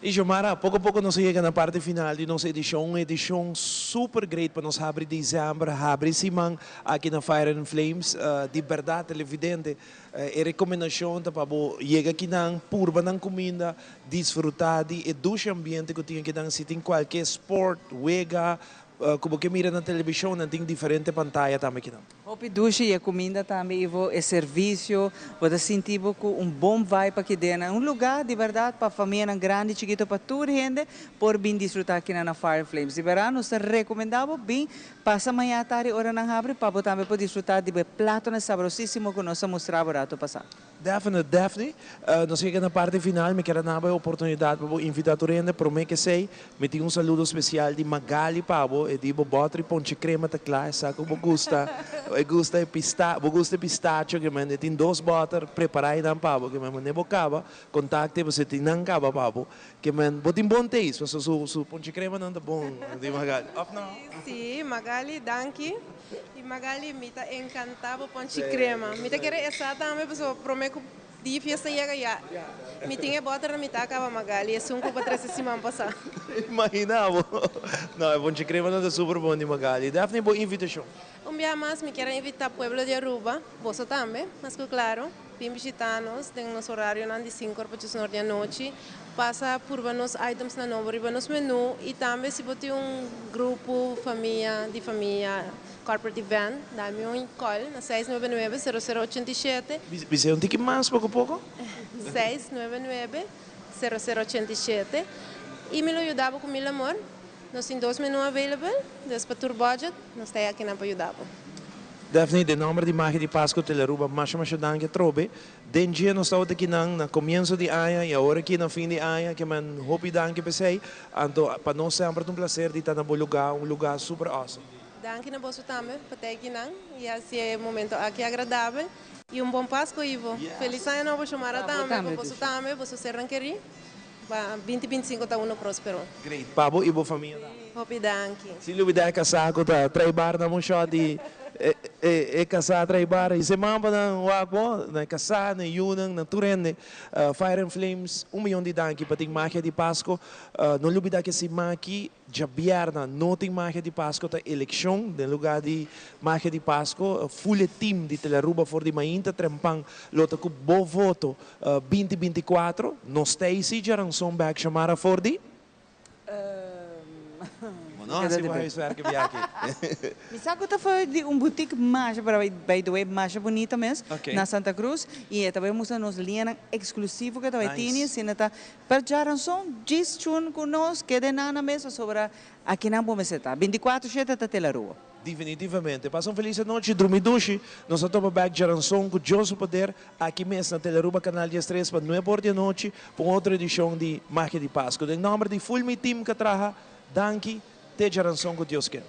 Y Xiomara, poco poco nos a yega na parti final di nos edicion, un edicion super great pa nos habri december, habri siman aki na Fire and Flames. Di berdad televidente, E rekomendashon ta pa bo yega akinan, purba nan kuminda, disfrutá di e dushi ambiente ku tin akinan. Si tin kualke sport, wega, ku bo ke mira na televishon, nan tin diferente pantaya tambe akinan. Hopi dushi i e kuminda tambe, Ivo, e servisio, bo ta sinti bo ku un bon vibe aki den. Un lugá di bèrdat pa famianan grandi, chikito, pa tur hende por bin disfrutá akinan na Fire Flames. Di bèrdat nos ta rekomendá bo bin Pasa maña tardi ora nan habri pa bo tambe por disfruta di bo e platonan sabrosisimo ku nos a mustra bo rato pasá. Definite, Daphne. Nos yega na parti final, mi kier a naba e oportunidat pa bo invita tur hende. Prome ke esei, mi tin un saludo spesial di Magali pa bo. E di bo bòter i ponche krema ta kla, e sa ku bo gusta, e gusta e pista, bo gusta e pistacho ke men. E tin dos bòter prepará einan pa bo ke men. Mane bo kaba, kontakte bo si tin nan kaba pa bo. Ke men, bo tin bon taste, pasobra su su ponche cremanan ta bon di Magali, of no? Sí, Magali, danki. Y Magali, mi ta encanta bo ponche crema. Mi ta kere esa tambe, pasobra prome cu di fiesta yega ya mi tin e boter na mitad caba, Magali, esun cu bo trece siman pasa. Imagina bo. No, e ponche cremanan ta super bon di Magali. Daphne, bo invitacion. Un biaha mas mi kier a invita pueblo di Aruba, boso tambe, mas cu claro. Bin bishita nos den nos orarionan di sinku or pa djesnor di anochi. Pasa purba nos itemsnan nobo riba nos menu y tambe si bo tin un grupo, famia, di famia, corporate event, dami un call na seis nuebe nuebe, sero sero ochenta i shete. Bis'é un tiki mas poko poko. Seis nuebe nuebe, sero sero ochenta i shete y mi lo yuda bo ku mil amor. Nos tin dos menu available, dus pa tur budget nos ta e akinan pa yuda bo. Daphne, den nomber di Magia di Pasco Telearuba masha masha danki atrobe. Den dje nos tabata akinan na comienzo di aña y awor aki na fin di aña ke men hopi danki p'esey. Anto pa nos semper ta un placer di ta na bo lugar, un lugar super awesome. Danki na boso tambe pa ta akinan y haci e momento aki agradabel. Y un bon Pasco Ivo. Feliz aña nobo Xiomara tambe, pa boso tambe, boso sernan keri. Pa binti binti sinku ta uno prospero. Great. Pa bo y bo famia tambe. Hopi danki. Sin lubida e kasá ku ta trae bar na un shot di e kasá trae bar y se mamba nan wak bo na e kasá, na e yunan, na tur hende. Fire and Flames un miyon di danki pa tin magia di Pasko. No lubida ke siman aki Djabièrna no tin magia di Pasko ta elekshon den lugá di magia di Pasko. Full e team di Telearuba for di mainta trempan lo ta ku bo voto 20 24 nos ta ei si djaranson bek Shamara for di Bo no hasi bo huiswerk biaki. Mi sa ku ta for di un boutique masha pero by the way masha bunita mes na Santa Cruz y e ta bay mustra nos liñanan exclusivo ku e ta bay tini asina ta Pero djaranson djis chun ku nos keda nan na mesa sobra akinan bo mester ta. Binticuatro shete ta Telarua. Definitivamente. Pasa un felis anochi, drumi dushi. Nos ta topa bek djaranson ku Dios su poder aki mes na Telearuba Canal 13 pa nuebe or di anochi pa un otro edicion di Magia di Pascu. Den nomber di full mi team ka traha, danki. Te djaranson ku Dios ken.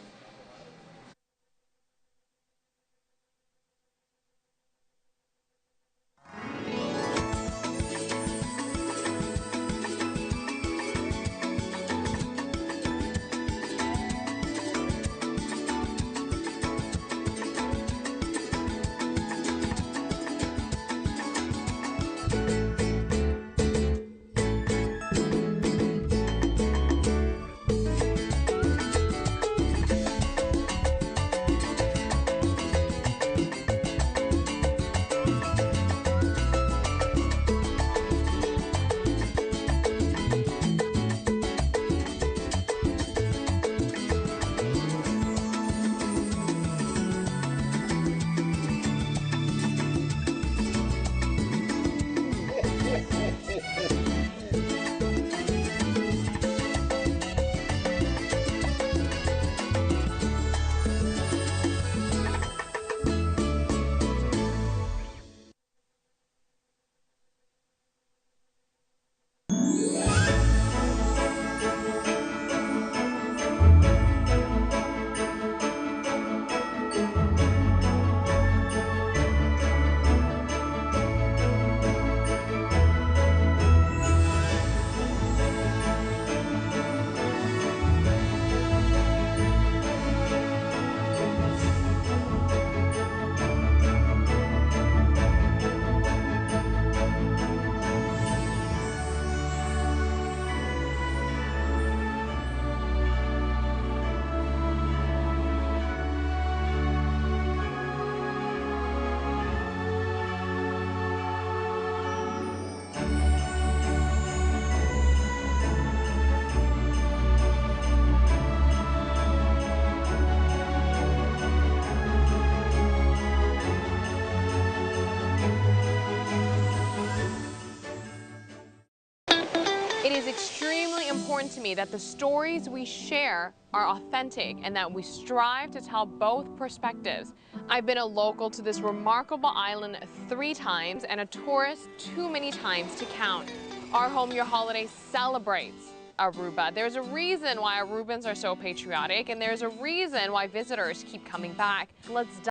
It is extremely important to me that the stories we share are authentic and that we strive to tell both perspectives. I've been a local to this remarkable island three times and a tourist too many times to count. Our Home Your Holiday celebrates Aruba. There's a reason why Arubans are so patriotic, and there's a reason why visitors keep coming back. Let's